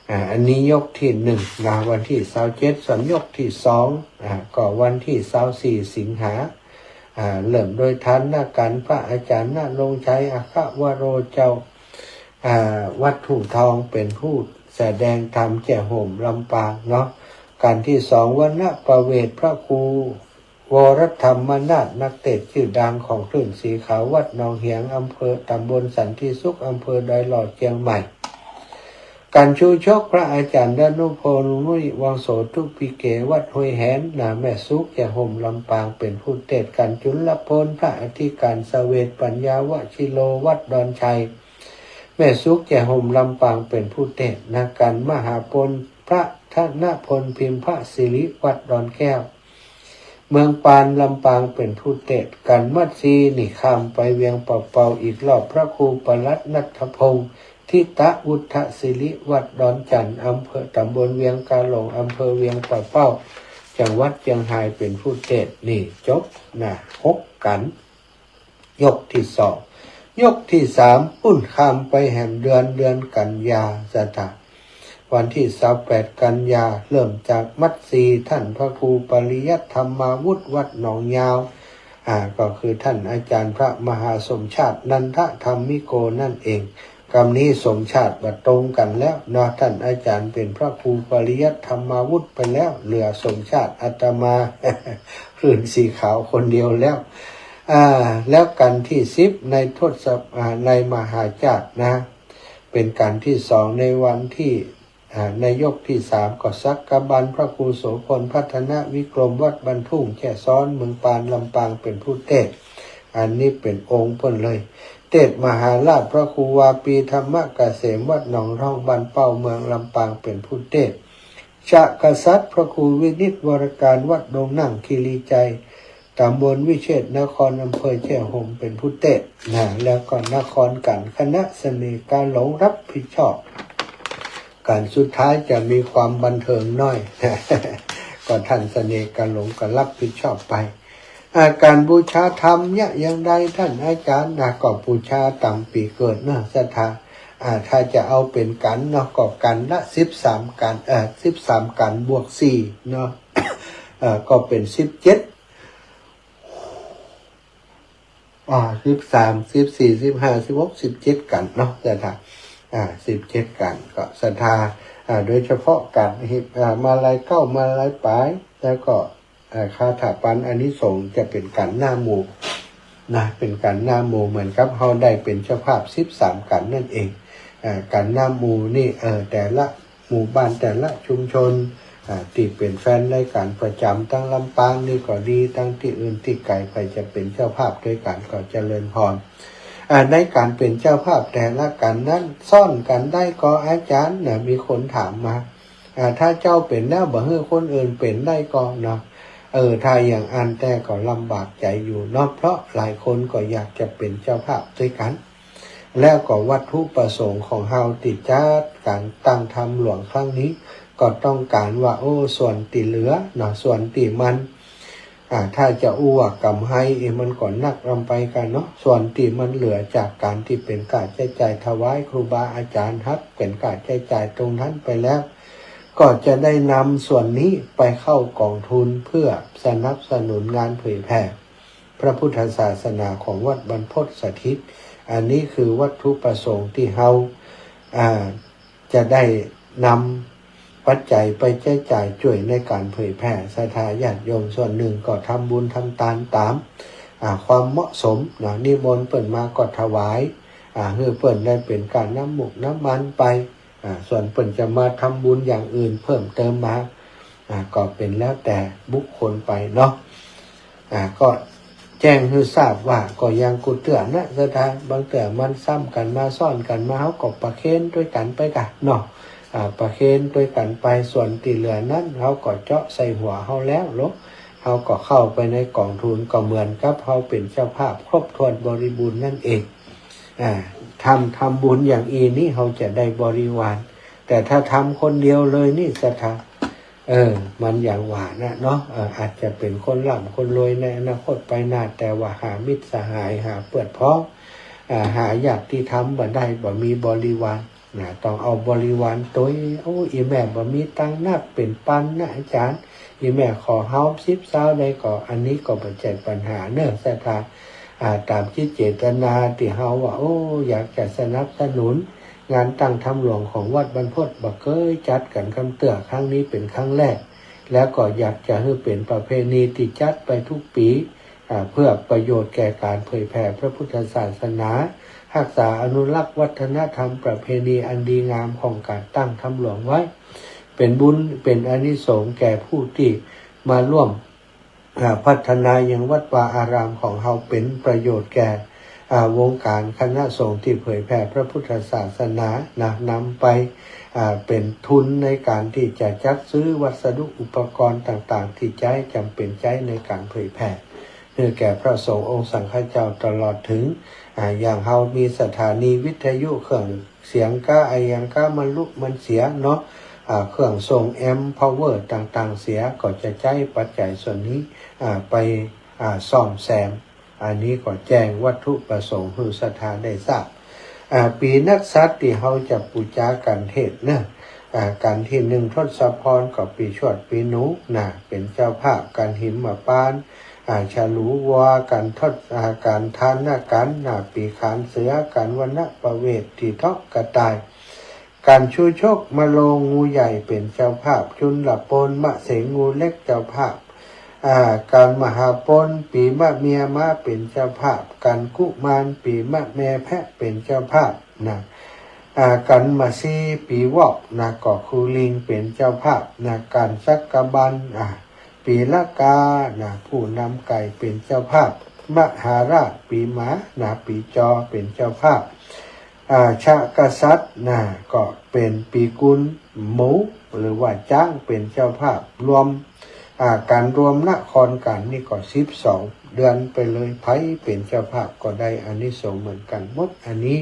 อ่า อันนี้ยกตี้หนึ่งนะ วันตี้ซาวเจ็ด ส่วนยกตี้สอง อ่า ก็วันตี้ซาวสี่สิงหา อ่า เริ่มโดยทานนักก๋านพระอาจารย์ณรงค์ชัย อัคควโรเจ้า อ่า วัดทุ่งทอง เป๋นผู้แสดงธรรมแจ้โฮมลำปางเนาะ ก๋านตี้สอง วรรณประเวท พระครู วรธรรมนาถ นักเตสน์จื้อดังของคลื่นสีขาว วัดหนองเหียง อำเภอ ตำบลสันติสุข อำเภอดอยหล่อ เจียงใหม่ ก๋านชูชก พระอาจารย์ดานุพงษ์ มุนิวังโส ตุปิเก วัดห้วยแหน นาแม่สุก แจ้โฮมลำปาง เป๋นผู้เตสน์ ก๋านจุลพล พระอธิการ เสวตปัญญาวชิโร วัดดอนชัย แม่สุก แจ้โฮมลำปาง เป๋นผู้เตสน์นะ ก๋านมหาพล พระธนพล พิมพสิริ วัดดอนแก้ว เมืองปาน ลำปาง เป๋นผู้เตสน์ ก๋านมัดซีนี่ ข้ามไปเวียงป่าเป้าอีกรอบ พระครูปลัดณัฐพงษ์ ทิตวุฒสิริ วัดดอนจั่น อำเภอ ตำบลเวียงกาหลง อำเภอเวียงป่าเป้า จังหวัดเจียงฮาย เป๋นผู้เตสน์ นี่จบนะ หกก๋าน ยกตี้สอง ยกตี้สาม ปู๊นข้ามไปแหมเดือน เดือนกันยาศรัทธา วันตี้ซาวแปดกันยา เริ่มจากมัดซี ท่านพระครูปริยัติธรรมาวุธ วัดหนองยาว อ่า ก็คือท่านอาจารย์พระมหาสมชาติ นันทธรรมิโก นั่นเอง กำนี้สมชาติบ่ตรงกั๋นแล้วเนาะ ท่านอาจารย์เป๋นพระครูปริยัติธรรมาวุธไปแล้ว เหลือสมชาติอาตมา คลื่นสีขาวคนเดียวแล้ว อ่า แล้วก๋านตี้สิบ ในทศ อ่า ในมหาจาตุนะ เป๋นก๋านตี้สอง ในวันตี้ อ่า ในยกตี้สาม ก็สักกบัลพระครูโสภณพัฒนวิกรม วัดบ้านทุ่งแจ้ซ้อน เมืองปาน ลำปาง เป๋นผู้เตสน์ อันนี้เป๋นองค์เปิ้นเลย เตสน์มหาราช พระครูวาปีธรรมเกษม วัดหนองร่อง บ้านเป้า เมืองลำปาง เป๋นผู้เตสน์ ชกษัตริย์ พระครูวินิจ วรการ วัดดงนั่ง คีรีไชย ตำบลวิเชษฐนคร อำเภอแจ้ห่ม เป๋นผู้เต๊ะนะ แล้วก็นครกั๋น คณะเสน่ห์กาหลงรับผิดชอบ ก๋านสุดท้ายจะมีความบันเทิงหน้อย ก็ท่านเสน่ห์กาหลงก็รับผิดชอบไป อ่า ก๋านบูชาธรรมเนี่ยอย่างใดท่านอาจารย์นะ ก็บูชาต๋ามปี๋เกิดเนาะ ศรัทธา อ่า ถ้าจะเอาเป๋นกั๋นเนาะ ก็กั๋นละสิบสามกั๋น เอ่อ สิบสามกั๋นบวกสี่เนาะ เอ่อ ก็เป๋นสิบเจ็ด อ่า สิบสาม สิบสี่ สิบห้า สิบหก สิบเจ็ดกั๋นเนาะ ศรัทธา อ่า สิบเจ็ดกั๋น ก็ศรัทธา อ่า โดยเฉพาะกั๋น อ่า มาลัยเก้า มาลัยป๋าย แล้วก็ อ่า คาถาปันอานิสงส์จะเป๋นกั๋นนำหมู่นะ เป๋นกั๋นนำหมู่ เหมือนกับเฮาได้เป๋นเจ้าภาพสิบสามกั๋นนั่นเอง อ่า กั๋นนำหมู่นี่ เอ่อ แต่ละหมู่บ้าน แต่ละชุมชน อ่า ตี้เป๋นแฟนรายก๋านประจ๋ำ ตังลำปางนี่ก็ดี ตังตี้อื่นตี้ไก๋ ใผจะเป๋นเจ้าภาพตวยกั๋นก็เจริญพร อ่า ในก๋านเป๋นเจ้าภาพแต่ละกั๋นนั้น ซ้อนกั๋นได้ก่อ อาจารย์นะ มีคนถามมา อ่า ถ้าเจ้าเป๋นแล้วบ่หื้อคนอื่นเป๋นได้ก่อเนาะ เออ ถ้าอย่างอั้นแต๊ก็ลำบากใจ๋อยู่เนาะ เพราะหลายคนก็อยากจะเป๋นเจ้าภาพตวยกั๋น แล้วก็วัตถุประสงค์ของเฮาตี้จัดก๋านตั้งธรรมหลวงครั้งนี้ ก็ต้องก๋านว่า โอ้ ส่วนตี้เหลือเนาะ ส่วนตี้มัน อ่า ถ้าจะอู้ว่ากำไรเองมันก็นักลำไปกั๋นเนาะ ส่วนตี้มันเหลือจากก๋านตี้เป๋นก้าใจ๊จ่ายถวายครูบาอาจ๋ารย์ หักเป๋นก้าใจ๊จ่ายตรงนั้นไปแล้ว ก็จะได้นำส่วนนี้ไปเข้ากองทุนเพื่อสนับสนุนงานเผยแผ่พระพุทธศาสนาของวัดบรรพตสถิต อันนี้คือวัตถุประสงค์ตี้เฮา อ่า จะได้นำปัจจัยไปใจ๊จ่ายจ้วยในก๋านเผยแผ่ ศรัทธาญาติโยมส่วนนึ่งก็ทำบุญทำตานต๋าม อ่า ความเหมาะสมนะ นิมนต์เปิ้นมาก็ถวาย อ่า หื้อเปิ้นได้เป๋นก้าน้ำหมกน้ำมันไป อ่า ส่วนเปิ้นจะมาทำบุญอย่างอื่นเพิ่มเติมมา อ่า ก็เป๋นแล้วแต่บุคคลไปเนาะ อ่า ก็แจ้งหื้อทราบว่าก็ยังกู้เตื้อนะ ศรัทธา บางเตื้อมันซ้ำกั๋นมาซ้อนกั๋นมา เฮาก็ประเคนตวยกั๋นไปก่าเนาะ อ่า ประเคนตวยกั๋นไป ส่วนตี้เหลือนั้น เฮาก็เจาะใส่หัวเฮาแล้วเนาะ เฮาก็เข้าไปในกองทุน ก็เหมือนกับเฮาเป๋นเจ้าภาพครบถ้วนบริบูรณ์นั่นเอง อ่า ทำ ทำบุญอย่างอี้นี่เฮาจะได้บริวาร แต่ถ้าทำคนเดียวเลยนี่ ศรัทธา เออ มันอย่างว่านะเนาะ เออ อาจจะเป๋นคนร่ำคนรวยในอนาคตไปหน้า แต่ว่าหามิตรสหาย หาเปื้อนพ้อง อ่า หาญาติธรรมบ่ได้ บ่มีบริวารนะ ต้องเอาบริวารตวย โอ้ อี่แม่บ่มีตังค์นัก เป๋นปันนะอาจ๋ารย์ อี่แม่ขอฮาวสิบซาวได้ก่อ อันนี้ก็บ่ใจ้ปัญหาเนาะ ศรัทธา อ่า ต๋ามจิตเจตนาตี้เฮาว่า โอ้ อยากจะสนับสนุนงานตั้งธรรมหลวงของวัดบรรพต บ่เกยจัดกั๋นกำเตื้อ ครั้งนี้เป๋นครั้งแรก แล้วก็อยากจะหื้อเป๋นประเพณีตี้จัดไปกู้ปี๋ อ่า เพื่อประโยชน์แก่ก๋านเผยแผ่พระพุทธศาสนา ฮักษาอนุรักษ์วัฒนธรรมประเพณีอันดีงามของก๋านตั้งธรรมหลวงไว้ เป๋นบุญเป๋นอานิสงส์แก่ผู้ตี้มาร่วม อ่า พัฒนายังวัดวาอารามของเฮา เป๋นประโยชน์แก่ อ่า วงก๋านคณะสงฆ์ตี้เผยแผ่พระพุทธศาสนานะ นำไป อ่า เป๋นทุนในก๋านตี้จะจัดซื้อวัสดุอุปกรณ์ต่างๆ ตี้ใจ๊จ๋ำเป๋นใจ๊ในก๋านเผยแผ่ หื้อแก่พระสงฆ์องค์สังฆเจ้า ตลอดเถิง อ่า อย่างเฮามีสถานีวิทยุ เครื่องเสียงก๊าอะหยังก๊ามันลุมันเสียเนาะ อ่า เครื่องส่งแอมพาวเวอร์ต่างๆ เสีย ก็จะใจ๊ปัจจัยส่วนนี้ อ่า ไป อ่า ซ่อมแซม อันนี้ก็แจ้งวัตถุประสงค์หื้อศรัทธาได้ทราบ อ่า ปี๋นักษัตริย์ตี้เฮาจะปู๋จากั๋นเทศน์เนาะ อ่า กั๋นตี้หนึ่งทศพรก็ปี๋ชวดปี๋หนูนะ เป๋นเจ้าภาพ กั๋นหิมมะปาน อ่า ฉลูวัว กั๋นทศ อ่า กั๋นทานนะกั๋นนะ ปี๋ขานเสือ กั๋นวณประเวสตี้ต๊อกกระต่าย กั๋นชูชกมะโรง งูใหญ่เป๋นเจ้าภาพ จุลปนมะเสง งูเล็กเจ้าภาพ อ่า กั๋นมหาปน ปี๋มะเมียม้าเป๋นเจ้าภาพ กั๋นกุมาร ปี๋มะแมแพะเป๋นเจ้าภาพนะ อ่า กั๋นมะซี ปี๋วอกนะ ก็คือลิงเป๋นเจ้าภาพนะ กั๋นจักกะบัน อ่า ปี๋ละกานะ ผู้นำไก่เป๋นเจ้าภาพ มหาราช ปี๋หมานะ ปี๋จอเป๋นเจ้าภาพ อ่า ชะกษัตริย์นะ ก็เป๋นปีกุลหมู หรือว่าจ๊าง เป๋นเจ้าภาพรวม อ่า ก๋านรวมนครกั๋นนี่ก็สิบสองเดือนไปเลย ใผเป๋นเจ้าภาพก็ได้อานิสงส์เหมือนกั๋นหมด อันนี้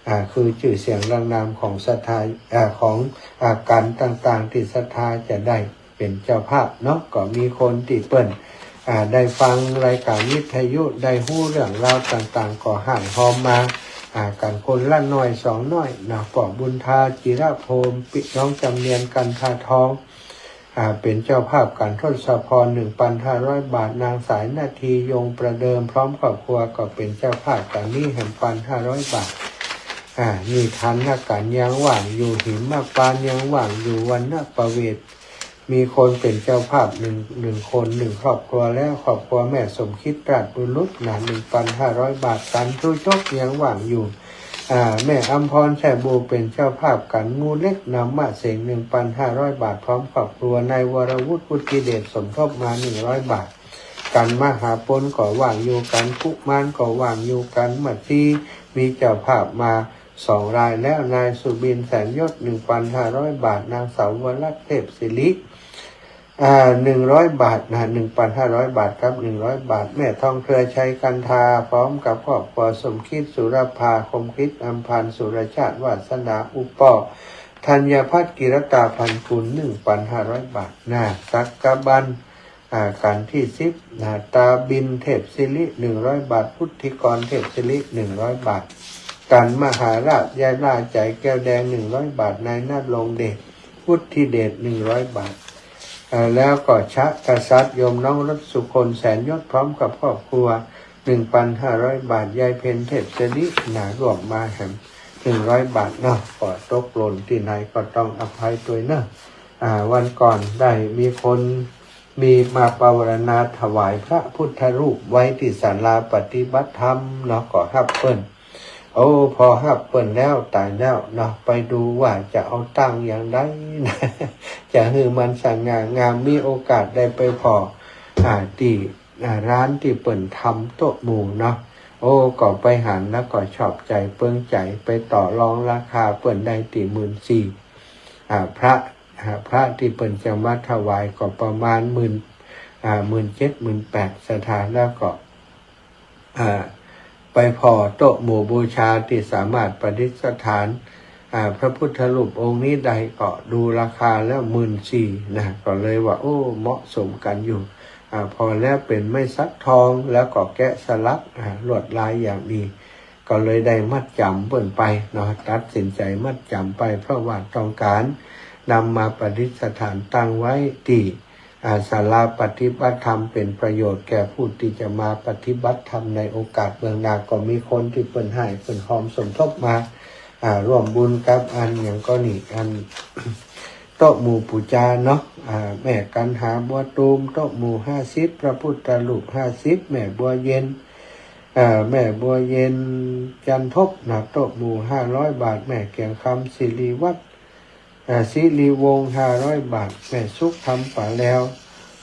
อ่า คือจื้อเสียงเรียงนามของศรัทธา อ่า ของ อ่า ก๋านต่างๆ ตี้ศรัทธาจะได้เป๋นเจ้าภาพเนาะ ก็มีคนตี้เปิ้น อ่า ได้ฟังรายก๋านวิทยุ ได้ฮู้เรื่องราวต่างๆ ก็ฮ้างฮอมมา อ่า กั๋นคนละหน้อยสองหน้อยเนาะ ป้อบุญธา จิระพรหม ปี้น้องจ๋ำเนียน กันทาทอง อ่า เป๋นเจ้าภาพก๋านทศพร หนึ่งปันห้าร้อยบาท นางสายนาที ยงประเดิม พร้อมครอบครัว ก็เป๋นเจ้าภาพก๋านนี้ หนึ่งปันห้าร้อยบาท อ่า นิทรรศก๋านยังว่างอยู่ หิมพานต์ยังว่างอยู่ วรรณประเวท มีคนเป๋นเจ้าภาพหนึ่ง หนึ่งคน หนึ่งครอบครัวแล้ว ครอบครัวแม่สมคิด ราชบุรุษนะ หนึ่งปันห้าร้อยบาท ก๋านชูชกยังว่างอยู่ อ่า แม่อำพร ชัยบูรณ์ เป๋นเจ้าภาพก๋านงูเล็กนำมะเสง หนึ่งปันห้าร้อยบาท พร้อมครอบครัว นายวรวุฒิ วุฒิเดช สมทบมา หนึ่งร้อยบาท ก๋านมหาปนก็ว่างอยู่ ก๋านกุมารก็ว่างอยู่ ก๋านมัจจี มีเจ้าภาพมาสองรายแล้ว นายสุบิน แสนยศ หนึ่งปันห้าร้อยบาท นางสาววรัตน์ เทพศิริ อ่า หนึ่งร้อยบาทนะ หนึ่งปันห้าร้อยบาทกับหนึ่งร้อยบาท แม่ทองเครือ ชัยกันทา พร้อมกับครอบครัว สมคิด สุรภา คมคิด อำพันธ์ สุรชาติ วาสนา อุปป้อ ธัญพัฒน์ กิรตา พันกุล หนึ่งปันห้าร้อยบาทนะ สักกะบัน อ่า ก๋านตี้สิบนะ ตาบิน เทพศิริ หนึ่งร้อยบาท พุทธิกร เทพศิริ หนึ่งร้อยบาท ก๋านมหาราช ยายล่า ใจ๋แก้วแดง หนึ่งร้อยบาท นายณรงค์เดช วุฒิเดช หนึ่งร้อยบาท เอ่อ แล้วก็ชะกษัตริย์ โยมน้องรัตน์สุคน แสนยศ พร้อมกับครอบครัว หนึ่งปันห้าร้อยบาท ยายเพ็ญ เทพศิริ นะ ร่วมมาแหม หนึ่งร้อยบาทเนาะ ก็ตกหล่นตี้ไหนก็ต้องอภัยตวยเนาะ อ่า วันก่อนได้มีคน มีมาปวารณาถวายพระพุทธรูปไว้ตี้ศาลาปฏิบัติธรรมเนาะ ก็ฮับเปิ้น โอ้ พอฮับเปิ้นแล้วต๋ายแล้วเนาะ ไปดูว่าจะเอาตั้งอย่างใดนะ จะหื้อมันสง่างาม มีโอกาสได้ไปผ่อ อ่า ตี้ อ่า ร้านตี้เปิ้นทำโต๊ะหมู่เนาะ โอ้ ก็ไปหันแล้วก็ชอบใจ๋เปิงใจ๋ ไปต่อรองราคาเปิ้นได้ตี้หมื่นสี่ อ่า พระ อ่า พระตี้เปิ้นจะมาถวายก็ประมาณหมื่น อ่า หมื่นเจ็ด หมื่นแปด ศรัทธา แล้วก็ อ่า ไปผ่อโต๊ะหมู่บูชาตี้สามารถประดิษฐาน อ่า พระพุทธรูปองค์นี้ได้ก็ดูราคาแล้วหมื่นสี่นะ ก็เลยว่า โอ้ เหมาะสมกั๋นอยู่ อ่า ผ่อแล้วเป๋นไม้สักทอง แล้วก็แกะสลัก อ่า ลวดลายอย่างดี ก็เลยได้มัดจ๋ำเปิ้นไปเนาะ ตัดสินใจ๋มัดจ๋ำไป เพราะว่าต้องก๋านนำมาประดิษฐานตั้งไว้ตี้ อ่า ศาลาปฏิบัติธรรม เป๋นประโยชน์แก่ผู้ตี้จะมาปฏิบัติธรรมในโอกาสเบื้องหน้า ก็มีคนตี้เปิ้นฮ้าง เปิ้นฮอมสมทบมา อ่า ร่วมบุญกับอันหยังก็นี่ อัน โต๊ะหมู่ปู๋จาเนาะ อ่า แม่กัณหา บัวตูม โต๊ะหมู่ห้าสิบ พระพุทธรูปห้าสิบ แม่บัวเย็น อ่า แม่บัวเย็น จันทบนะ โต๊ะหมู่ห้าร้อยบาท แม่เกียงคำ สิริวัฒน์ อ่า สิริวงศ์ ห้าร้อยบาท แม่สุข ทำป๋าแลว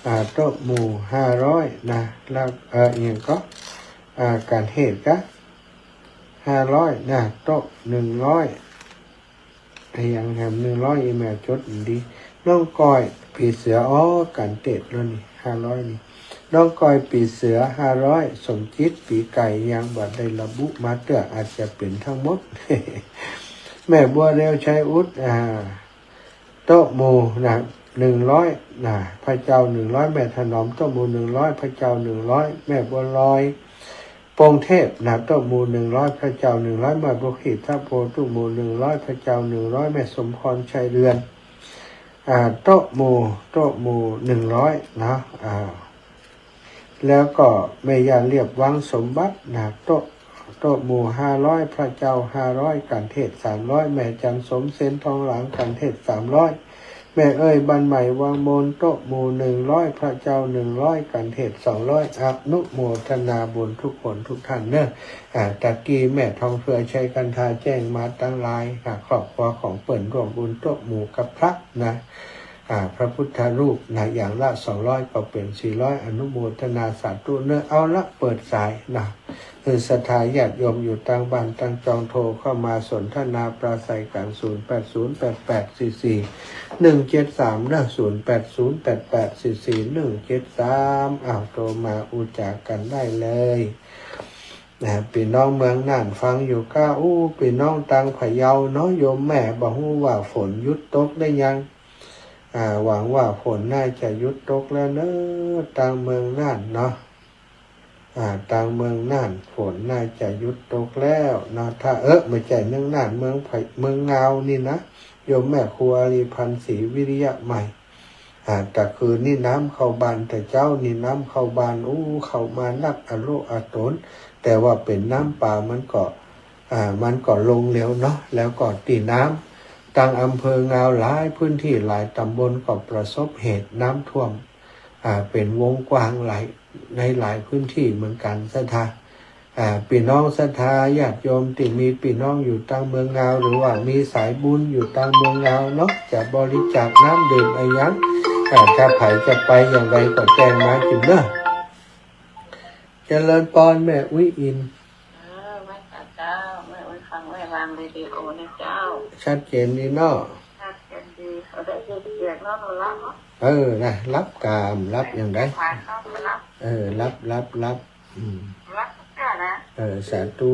อ่า โต๊ะหมู่ห้าร้อยนะ แล้ว เอ่อ อีกอย่างก็ อ่า ก๋านเทศน์ก็ ห้าร้อยนะ โต๊ะหนึ่งร้อย อะหยังแหม หนึ่งร้อย อีแม่จดดี น้องก้อย ปีเสือ อ๋อ ก๋านเทศน์แล้วนี่ ห้าร้อย นี่ น้องก้อย ปีเสือ ห้าร้อย สมจิต ปีไก่ ยังบ่ได้ระบุมาเตื้อ อาจจะเป๋นทั้งหมด แม่บัวเร็ว ชัยอุด อ่า โต๊ะหมู่นะ หนึ่งร้อยนะ พระเจ้า หนึ่งร้อย แม่ถนอม โต๊ะหมู่ หนึ่งร้อย พระเจ้า หนึ่งร้อย แม่บัวลอย ปงเทพนะ โต๊ะหมู่ หนึ่งร้อย พระเจ้า หนึ่งร้อย แม่บัวขีด ทัพโพ โต๊ะหมู่ หนึ่งร้อย พระเจ้า หนึ่งร้อย แม่สมพร ชัยเรือน อ่า โต๊ะหมู่ โต๊ะหมู่ หนึ่งร้อย นะ อ่า แล้วก็แม่ย่าเรียบ วังสมบัตินะ โต๊ะ โต๊ะหมู่ ห้าร้อย พระเจ้า ห้าร้อย ก๋านเทศน์ สามร้อย แม่จันสม เซนทองหลาง ก๋านเทศน์ สามร้อย แม่เอ้ย บ้านใหม่วังมน โต๊ะหมู่ หนึ่งร้อย พระเจ้า หนึ่งร้อย ก๋านเทศน์ สองร้อย อนุโมทนาบุญทุกคนทุกท่านเนอะ อ่า ตะกี้แม่ทองเครือ ชัยกันทา แจ้งมาตังหลาย อ่า ครอบครัวของเปิ้นร่วมบุญโต๊ะหมู่กับพระนะ อ่า พระพุทธรูปนะ อย่างละ สองร้อย ก็เป๋น สี่ร้อย อนุโมทนาสาธุเนอะ เอาละ เปิดสายนะ คือศรัทธาญาติโยมอยู่ตางบ้านตางจองโทรเข้ามาสนทนาปราศรัยกั๋น ศูนย์แปดศูนย์แปดแปดสี่สี่หนึ่งเจ็ดสาม นะ ศูนย์แปดศูนย์แปดแปดสี่สี่หนึ่งเจ็ดสาม อ้าว โทรมาอู้จ๋ากั๋นได้เลย นะ ปี้น้องเมืองน่านฟังอยู่ก้า อู้ ปี้น้องตางพะเยาเนาะ โยมแม่ บ่ฮู้ว่าฝนหยุดตกได้ยัง อ่า หวังว่าฝนน่าจะหยุดตกแล้วเนาะ ตางเมืองน่านเนาะ อ่า ตางเมืองน่านฝนน่าจะหยุดตกแล้วเนาะ ถ้า เออ บ่ใจ้เมืองน่าน เมืองไผ เมืองงาวนี่นะ โยมแม่ครูอารีย์ พันศรีวิริยะใหม่ อ่า ตะคืนนี่น้ำเข้าบ้าน ตะเจ๊านี่น้ำเข้าบ้าน อู้ เข้ามานักอะโลอะตน แต่ว่าเป๋นน้ำป่ามันก็ อ่า มันก็ลงเร็วเนาะ แล้วก็ตี้น้ำ ตางอำเภองาวหลายพื้นตี้หลายต๋ำบลก็ประสบเหตุน้ำท่วม อ่า เป๋นวงกว้างหลาย ในหลายพื้นตี้เหมือนกั๋น ศรัทธา อ่า ปี้น้องศรัทธาญาติโยมตี้มีปี้น้องอยู่ตางเมืองงาว หรือว่ามีสายบุญอยู่ตางเมืองงาวเนาะ จะบริจาคน้ำดื่มอะหยัง อ่า ถ้าใผจะไปอย่างไรก็แจ้งมากิ๋นเนาะ เจริญปอนแม่อุ๊ยอิน เออ ไหว้สาเจ้า แม่อุ๊ยฟังแม่วางเรดิโอนะเจ้า ชัดเจนดีเนาะ ชัดเจนดี เอาได้ยินเสียงเนาะ หลับเนาะ เออ นะ หลับกาม หลับอย่างใด ผ่านเข้าไปหลับ เออ หลับ หลับ หลับ อืม หลับเจ้านะ เออ สาธุ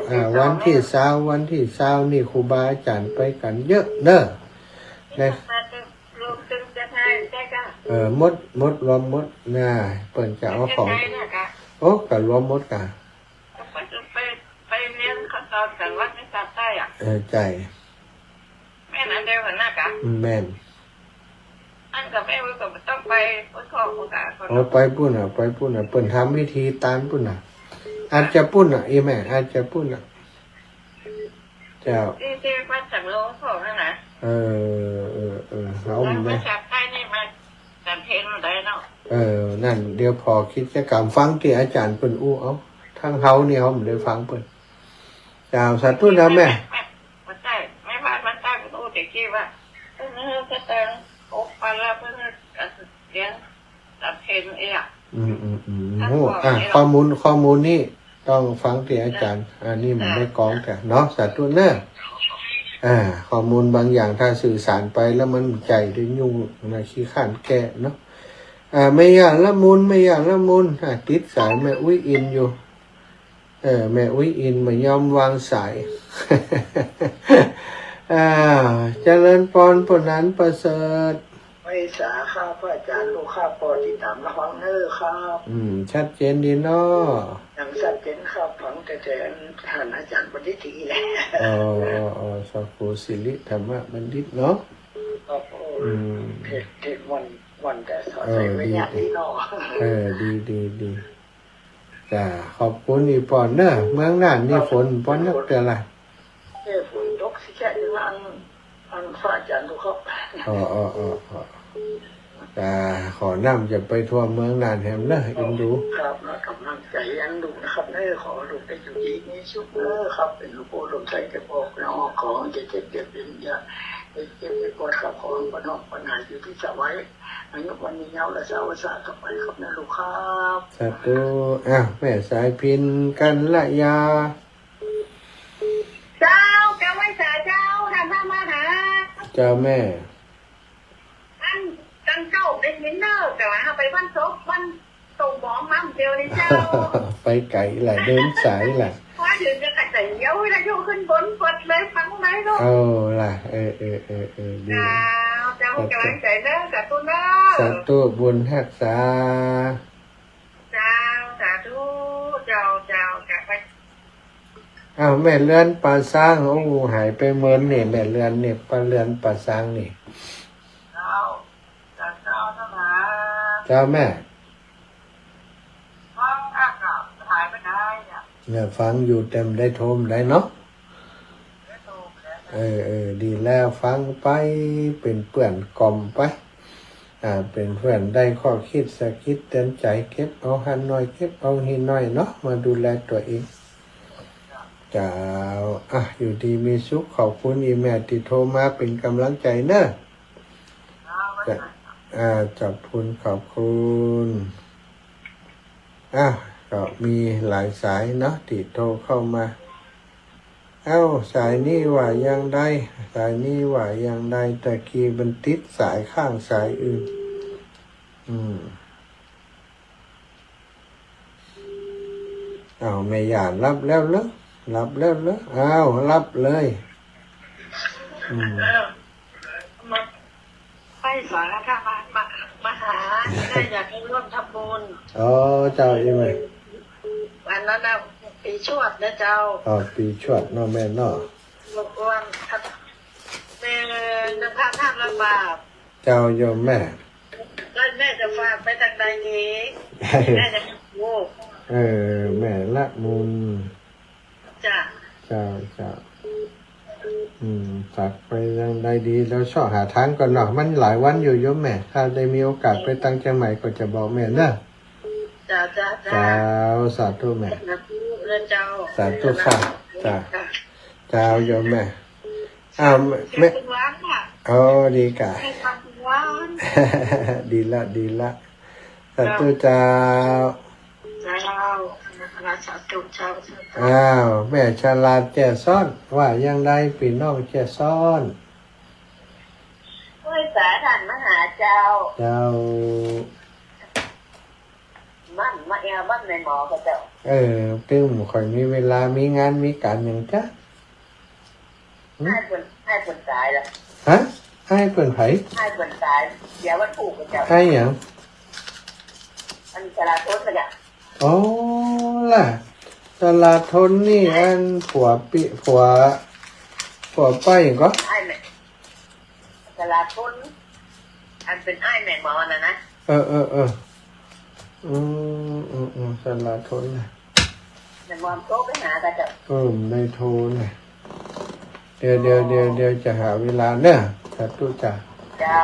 อ่า วันตี้ซาว วันตี้ซาวนี่ครูบาอาจ๋ารย์ไปกั๋นเยอะเนาะ ได้ รวมตึงจะให้ได้เจ้า เออ หมด หมด รวมหมด น่ะ เปิ้นจะเอาของ ไม่ใช่นะเจ้า โอ้ ก็รวมหมดก่ะ ไป ไป ไปเรียนเขาตอนแต่วัดในภาคใต้อะ เออ ใจ้ แม่นอันเดียวกั๋นนะกะ อืม แม่น อันกับแม่อุ๊ยก็บ่ต้องไป ไปขอโอกาสก่อน โอ้ ไปปู๊นน่ะ ไปปู๊นน่ะ เปิ้นทำพิธีตานปู๊นน่ะ อาจจะปู๊นน่ะ อีแม่ อาจจะปู๊นน่ะ เจ้า ตี้ ตี้วัดสำโรงของนั่นนะ เออ เออ เออ เอา แล้ว แม่ มาจากใต้นี่มาจากเทนได้เนาะ เออ นั่น เดี๋ยวผ่อกิจกรรมฟังตี้อาจ๋ารย์เปิ้นอู้เอา ตางเฮานี่เฮาบ่ได้ฟังเปิ้น เจ้า สาธุนะแม่ แม่ แม่ วัดใต้ แม่บ้านวัดใต้เปิ้นอู้แต่กี้ว่า เออ เออ ก็แต่งโอ๊ะ ไปแล้วเปิ้นก็เรียน ตัดเทรนเองอะ อืม อืม อืม ท่าน โอ้ บอก อ่ะ เนี่ย ข้อมูล ข้อมูลนี่ต้องฟังตี้อาจ๋ารย์ อ่ะ อันนี้มัน อ่ะ ได้กองแต่เนาะ สาธุเนอะ อ่า ข้อมูลบางอย่างถ้าสื่อสารไปแล้วมันใจ๋ได้ยุ่งนะ ขี้คร้านแก้เนาะ อ่า แม่ย่าละมุน แม่ย่าละมุน อ่ะ ติดสายแม่อุ๊ยอินอยู่ เออ แม่อุ๊ยอินบ่ยอมวางสาย อ่า เจริญปอน ผู้หนานประเสริฐ ไหว้สาครับ พระอาจารย์ ลูกครับ ปอติดต๋ามระวังเน้อครับ อืม ชัดเจนดีเนาะ อย่างชัดเจนครับ ฟังแต่ แต่ท่านอาจารย์บัณฑิตตี้แหละ อ๋อ อ๋อ อ๋อ สาธุ สิริธรรมบัณฑิตเนาะ ครับ อืม เทศน์ เทศน์ม่วน ม่วนแต่สอน เออ ใส่วิญญาณ ดี ดีเนาะ เออ ดี ดี ดี จ้า ขอบคุณอีปอนเนอะ เมืองน่านนี่ฝนปอนนักเตื้อละ เอ้ย ฝนตกสิแค่นี้ละ อัน อันพระอาจารย์ดูครับ อ๋อ อ๋อ อ๋อ อ๋อ จ้า ขอน้ำจะไปท่วมเมืองน่านแหมเนอะ เอ็นดู ครับ นะ ก๋ำลังใจ๋อันดุนะครับ เอ้ย ขอลูกได้อยู่ดีมีสุขเนอะครับ เป๋นลูกโอ้ลูกใจ๋จะบอกนะ ขออย่าเจ็บอย่าเป๋น อย่าเจ็บอย่าปวดครับ ขอปัญหา ปัญหาอยู่ตี้สบาย อายุวันยืนยาวและสาวสาต่อไปครับนะลูกครับ สาธุ อ้าว แม่สายพิณ กัลยา เจ้า เจ้าไหว้สาเจ้า ท่านพระมหา เจ้าแม่ อัน ตังเจ้าได้ยินเนอะ แต่ว่าเอาไปวันศพ วันส่งหมองมาเดียวนี่เจ้า ไปไก๋ละ เดินสายละ พอถึงจะกัดใจเดียว แล้วยกขึ้นบนเปิดเลย ฟังเลยลูก เอาละ เออ เออ เออ เออ ดี เจ้า เจ้า สาธุ ก๋ำลังใจ๋เนอะ สาธุเนอะ สาธุ บุญฮักษา เจ้า สาธุ เจ้า เจ้า จะไป อ้าว แม่เรือนป่าซาง โอ้ หายไปเมินนี่ แม่เรือนนี่ ป้าเรือนป่าซางนี่ เจ้า เจ้า เจ้า เจ้า เจ้าแม่ ฟังอ่ะ ก็หายไปไหนอ่ะ เนี่ย ฟังอยู่แต่บ่ได้โทรได้เนาะ เออ เออ ดีแล้ว ฟังไป เป๋นเปื้อนก่อมไป อ่า เป๋นเปื้อนได้ข้อคิดสะกิดเตือนใจ๋ เก็บเอาหั้นหน่อย เก็บเอานี่หน่อยเนาะ มาดูแลตั๋วเอง เจ้า อ่ะ อยู่ดีมีสุข ขอบคุณอีแม่ตี้โทรมาเป๋นก๋ำลังใจ๋เนอะ เจ้า อ่า ขอบคุณ ขอบคุณ อ่ะ ก็มีหลายสายเนาะตี้โทรเข้ามา เอ้า สายนี้ว่าอย่างใด สายนี้ว่าอย่างใด ตะกี้มันติดสายข้างสายอื่น อืม อ้าว แม่หญ้าหลับแล้วเหรอ หลับแล้วเหรอ อ้าว หลับเลย อืม เออ มา ไปสารคามมา มาหา ได้อยากให้ร่วมทำบุญ อ๋อ เจ้า อีแม่ อันนั้นน่ะ ปีชวดนะเจ้า อ๋อ ปีชวดเนาะแม่เนาะ วัน แม่นำพระธาตุล้างบาป เจ้าโยมแม่ แล้วแม่จะฝากไปตางใดดี แม่จะรู้ เออ แม่ละมุน จ้ะ เจ้า เจ้า อืม ฝากไปตางใดดี แล้วเซาะหาตางก่อนเนาะ มันหลายวันอยู่โยมแม่ ถ้าได้มีโอกาสไปตางเจียงใหม่ก็จะบอกแม่เนาะ จ้ะ จ้ะ จ้ะ เจ้า สาธุแม่ สาธุนะเจ้า สาธุค่ะ จ้ะ จ้ะ เจ้าโยมแม่ อ้าว แม่ แม่ เสียงหวานค่ะ อ๋อ ดีก่ะ ให้ฟังหวาน ดีละ ดีละ สาธุเจ้า เจ้า สาธุเจ้า อ้าว แม่ฉลาดแจ้ซ้อน ว่าอย่างใดปี้น้องแจ้ซ้อน ไหว้สาท่านมหาเจ้า เจ้า มันมาแอวบ้านแม่หมอก็เจ้า เออ ตึงบ่ค่อยมีเวลา มีงานมีก๋านหยังจ๊ะ หืม อ้ายเปิ้น อ้ายเปิ้นต๋ายละ ฮะ อ้ายเปิ้นใผ อ้ายเปิ้นต๋าย เสียวันพูกก็เจ้า อ้ายหยัง อันสลาทนน่ะเจ้า อ๋อ ล่ะ สลาทนนี่ อันผัวปิ ผัว ผัวป้อยหยังก่อ อ้ายแม่ สลาทน อันเป๋นอ้ายแม่หมอน่ะนะ เออ เออ เออ อืม อืม อืม สลาทนน่ะ แม่หมอโทรไปหาก็เจ้า เออ ได้โทรน่ะ เดี๋ยว เดี๋ยว เดี๋ยว เดี๋ยวจะหาเวลาเนาะ สาธุจ้ะ เจ้า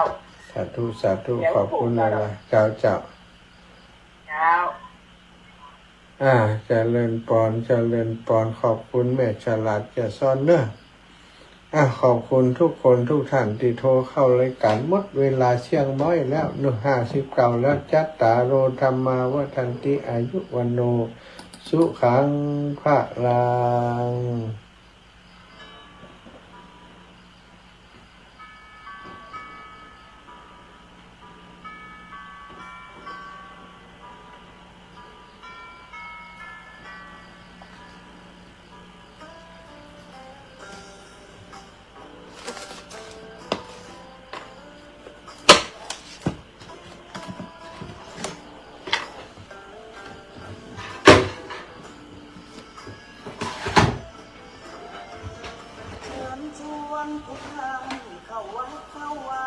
สาธุ สาธุ เดี๋ยว ขอบคุณหลายๆ เจ้า เจ้า เจ้า อ่า เจริญปอน เจริญปอน ขอบคุณแม่ฉลาดแจ้ซ้อนเนาะ อ่า ขอบคุณทุกคนทุกท่านตี้โทรเข้ารายก๋าน หมดเวลาเสี้ยงม้อยแล้วเนาะ ห้าสิบเก้าแล้ว จัตตาโร ธัมมา วัฑฒันติ อายุ วัณโณ สุขัง พลังเชิญชวนทุกท่านเข้าวัดเข้าวา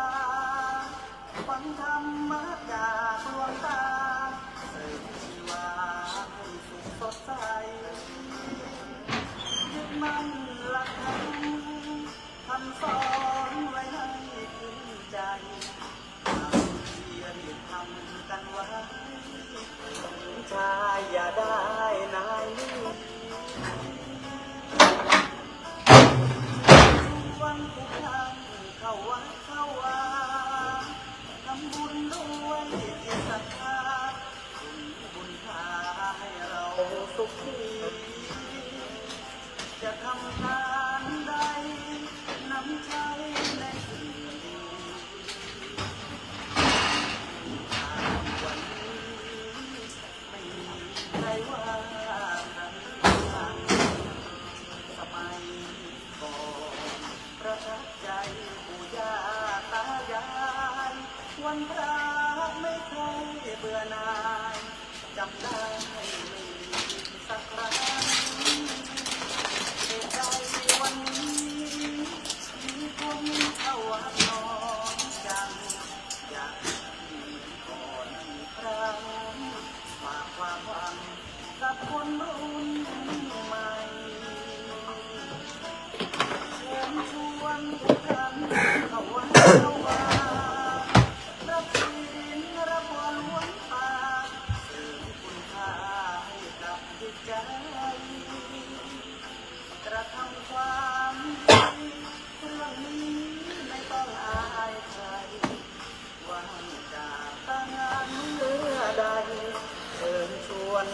ฟังธรรมะจากหลวงตา เสริมชีวาให้สุขสดใส ยึดมั่นหลักธรรม คำสอนไว้ให้ถึงใจ เพียรทำกันไว้ ชายอย่าได้นายหนี้ ชวนทุกท่านเข้าวัดเข้าวา ทำบุญด้วยจิตศรัทธา บุญพาให้เราสุขี จะทำการใด นำใช้ในสิ่งดี วันนี้ไม่มีใครว่ากัน สมัยก่อนประทับใจปู่ย่าตายาย วันพระไม่เคยเบื่อหน่าย จำได้ไม่ลืมสักครั้ง เหตุใดวันนี้มีคนเข้าวัดน้อยจัง อยากให้เหมือนก่อนอีกครั้ง ฝากความหวังกับคนรุ่นใหม่ เชิญชวนทุกท่านเข้าวัดเข้าวา รับศีลรับพรหลวงตา เสริมคุณค่าให้กับจิตใจ กระทำความดี เรื่องนี้ไม่ต้องอายใคร ว่างจากตางานเมื่อใด เชิญชวน